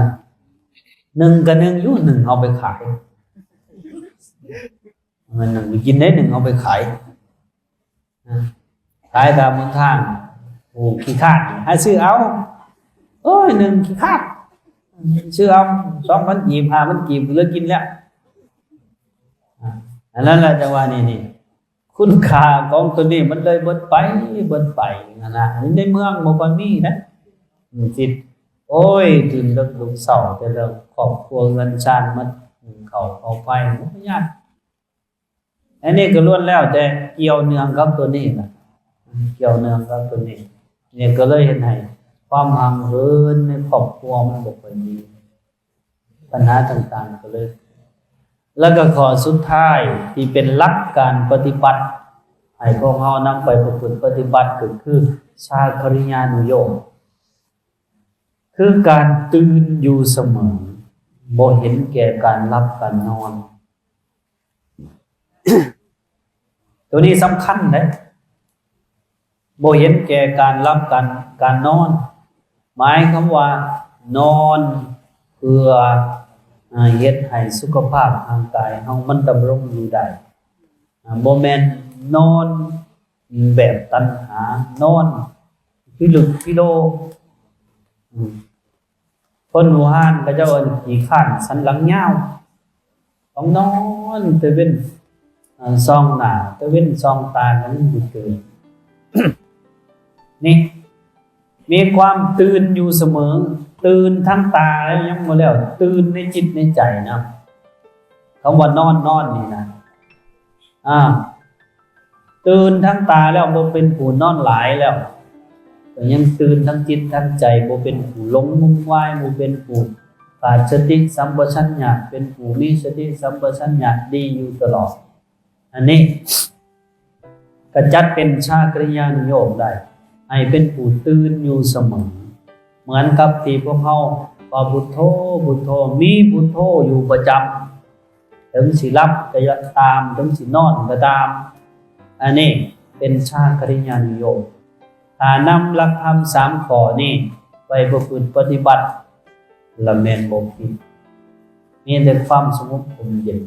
ໜຶ້ງກໍໜຶ້ງຢູ່ ໜຶ້ງເອົາໄປຂາຍ ມັນໜຶ້ງໄປກິນໄດ້ ໜຶ້ງເອົາໄປຂາຍ ອ່າ ຂາຍຕາມຫົນທາງ. ໂອ້ ຂີ້ຄ້ານ ໃຫ້ຊື້ເອົາ ໂອ້ຍ ໜຶ້ງຂີ້ຄ້ານ ຊື້ເອົາ ສອງພັນກີບ ຫ້າພັນກີບ ເລີຍກິນແລ້ວ. ອ່າ ອັນນັ້ນລະ ຈັ່ງວ່ານີ້ ນີ້ ຄຸນຄ່າຂອງໂຕນີ້ມັນເລີຍເບິດໄປ ເບິດໄປຫັ້ນນະ. ອັນນີ້ໃນເມືອງບໍ່ຄ່ອຍມີນະ ອືມ ຊິ ໂອ້ຍ ຕື່ນເລິກລຸກເຊົ້າ ແຕ່ລະຄອບຄົວເຮືອນຊານມາໜຶ້ງເຂົ້າເຂົ້າໄຟ ບໍ່ຍາກ. ອັນນີ້ກໍລ້ວນແລ້ວແຕ່ກ່ຽວເນື່ອງກັບໂຕນີ້ນະ ກ່ຽວເນື່ອງກັບໂຕນີ້ ນີ້ກໍເລີຍເຮັດໃຫ້ຄວາມຮັ່ງເຮີນໃນຄອບຄົວມັນບໍ່ຄ່ອຍມີ ບັນຫາຕ່າງໆກໍເລີຍ. ແລ້ວກໍຂໍ້ສຸດທ້າຍທີ່ເປັນຫຼັກການປະຕິບັດ ໃຫ້ພວກເຮົານຳໄປປະພຶດປະຕິບັດ ກໍຄືສາຄະລິຍານຸໂຍກ ຄືການຕື່ນຢູ່ສະເໝີ ບໍ່ເຫັນແກ່ການຫຼັບການນອນ. ໂຕນີ້ສຳຄັນເດ້ ບໍ່ເຫັນແກ່ການຫຼັບການ ການນອນ ໝາຍຄວາມວ່ານອນເພື່ອ ເຮັດໃຫ້ສຸຂະພາບຮ່າງກາຍເຮົາມັນດຳລົງຢູ່ໄດ້ ບໍ່ແມ່ນນອນແບບຕັນຫາ ນອນພິລຶກພິໂລ. ຄົນບູຮານເຂົາເຈົ້າເອີ້ນຂີ້ຄ້ານສັນຫຼັງຍາວ ຕ້ອງນອນຕະເວັນ ເອີ ສ່ອງໜ້າຕະເວັນ ສ່ອງຕາ ກໍຍັງບໍ່ຕື່ນ. ນີ້ ມີຄວາມຕື່ນຢູ່ສະເໝີ ຕື່ນທາງຕາແລ້ວຍັງບໍ່ແລ້ວ ຕື່ນໃນຈິດໃນໃຈນຳ. ຄຳວ່ານອນ ນອນນີ້ນະ ອ່າ ຕື່ນທາງຕາແລ້ວ ບໍ່ເປັນຜູ້ນອນຫຼາຍແລ້ວ ກໍຍັງຕື່ນທາງຈິດທາງໃຈ ບໍ່ເປັນຜູ້ຫຼົງງຸ່ນວາຍ ບໍ່ເປັນຜູ້ຂາດສະຕິສຳປະຊັນຍະ ເປັນຜູ້ມີສະຕິສຳປະຊັນຍະດີຢູ່ຕະຫຼອດ. ອັນນີ້ກໍຈັດເປັນສາຄະລິຍານຸໂຍກໄດ້ ໃຫ້ເປັນຜູ້ຕື່ນຢູ່ສະເໝີ ເໝືອນກັບທີ່ພວກເຮົາວ່າ ພຸດໂທ ພຸດໂທ ມີພຸດໂທຢູ່ປະຈຳ ເຖິງຊິຫຼັບກໍຢ່າຕາມ ເຖິງຊິນອນກໍຕາມ ອັນນີ້ເປັນສາຄະລິຍານຸໂຍກ. ຖ້ານຳຫຼັກທຳສາມຂໍ້ນີ້ໄປປະພຶດປະຕິບັດ ລະແມ່ນບໍ່ຜິດ ມີແຕ່ຄວາມສະຫງົບຮົ່ມເຢັນ.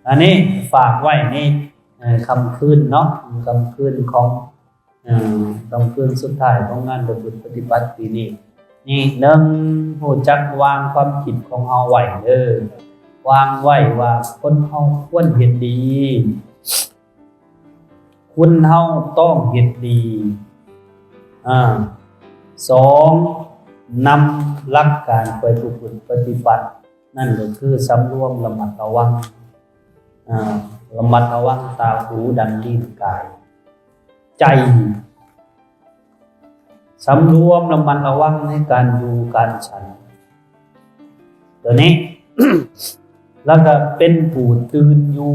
ອັນນີ້ຝາກໄວ້ໃນ ເອີ ຄ່ຳຄືນເນາະ ຄ່ຳຄືນຂອງ ເອີ ຄ່ຳຄືນສຸດທ້າຍຂອງງານປະພຶດປະຕິບັດປີນີ້. ນີ້ ໜຶ່ງ ຮູ້ຈັກວາງຄວາມຄິດຂອງເຮົາໄວ້ເດີ ວາງໄວ້ວ່າຄົນເຮົາຄວນເຮັດດີ ຄຸນເຮົາຕ້ອງເຮັດດີ. ອາ ສອງ ນຳຫຼັກການໄປປະພຶດປະຕິບັດ ນັ້ນກໍຄືສຳລວມລະມັດລະວັງ ອາ ລະມັດລະວັງຕາ ຫູ ດັງ ລີ້ນ ກາຍ ໃຈ ສຳລວມລະມັດລະວັງໃນການຢູ່ການສັນ ໂຕນີ້ ແລ້ວກໍເປັນຜູ້ຕື່ນຢູ່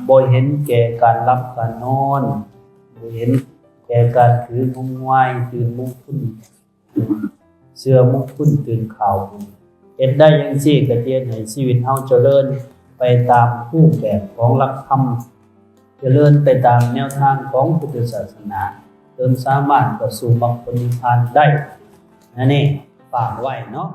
ບໍ່ເຫັນແກ່ການຫຼັບການນອນ ບໍ່ເຫັນແກ່ການຖືງຸ່ນວາຍ ຕື່ນມຸງຄຸນ ເຊື່ອມຸງຄຸນຕື່ນຂາວ. ເຮັດໄດ້ຈັ່ງຊີ້ກໍຈະເຮັດໃຫ້ຊີວິດເຮົາຈະເລີນໄປຕາມຮູບແບບຂອງຫຼັກທຳ ຈະເລີນໄປຕາມແນວທາງຂອງພຸດທະສາສະໜາ ຈົນສາມາດເຂົ້າສູ່ມັກຜົນນິບພານໄດ້. ອັນນີ້ຝາກໄວ້ເນາະ.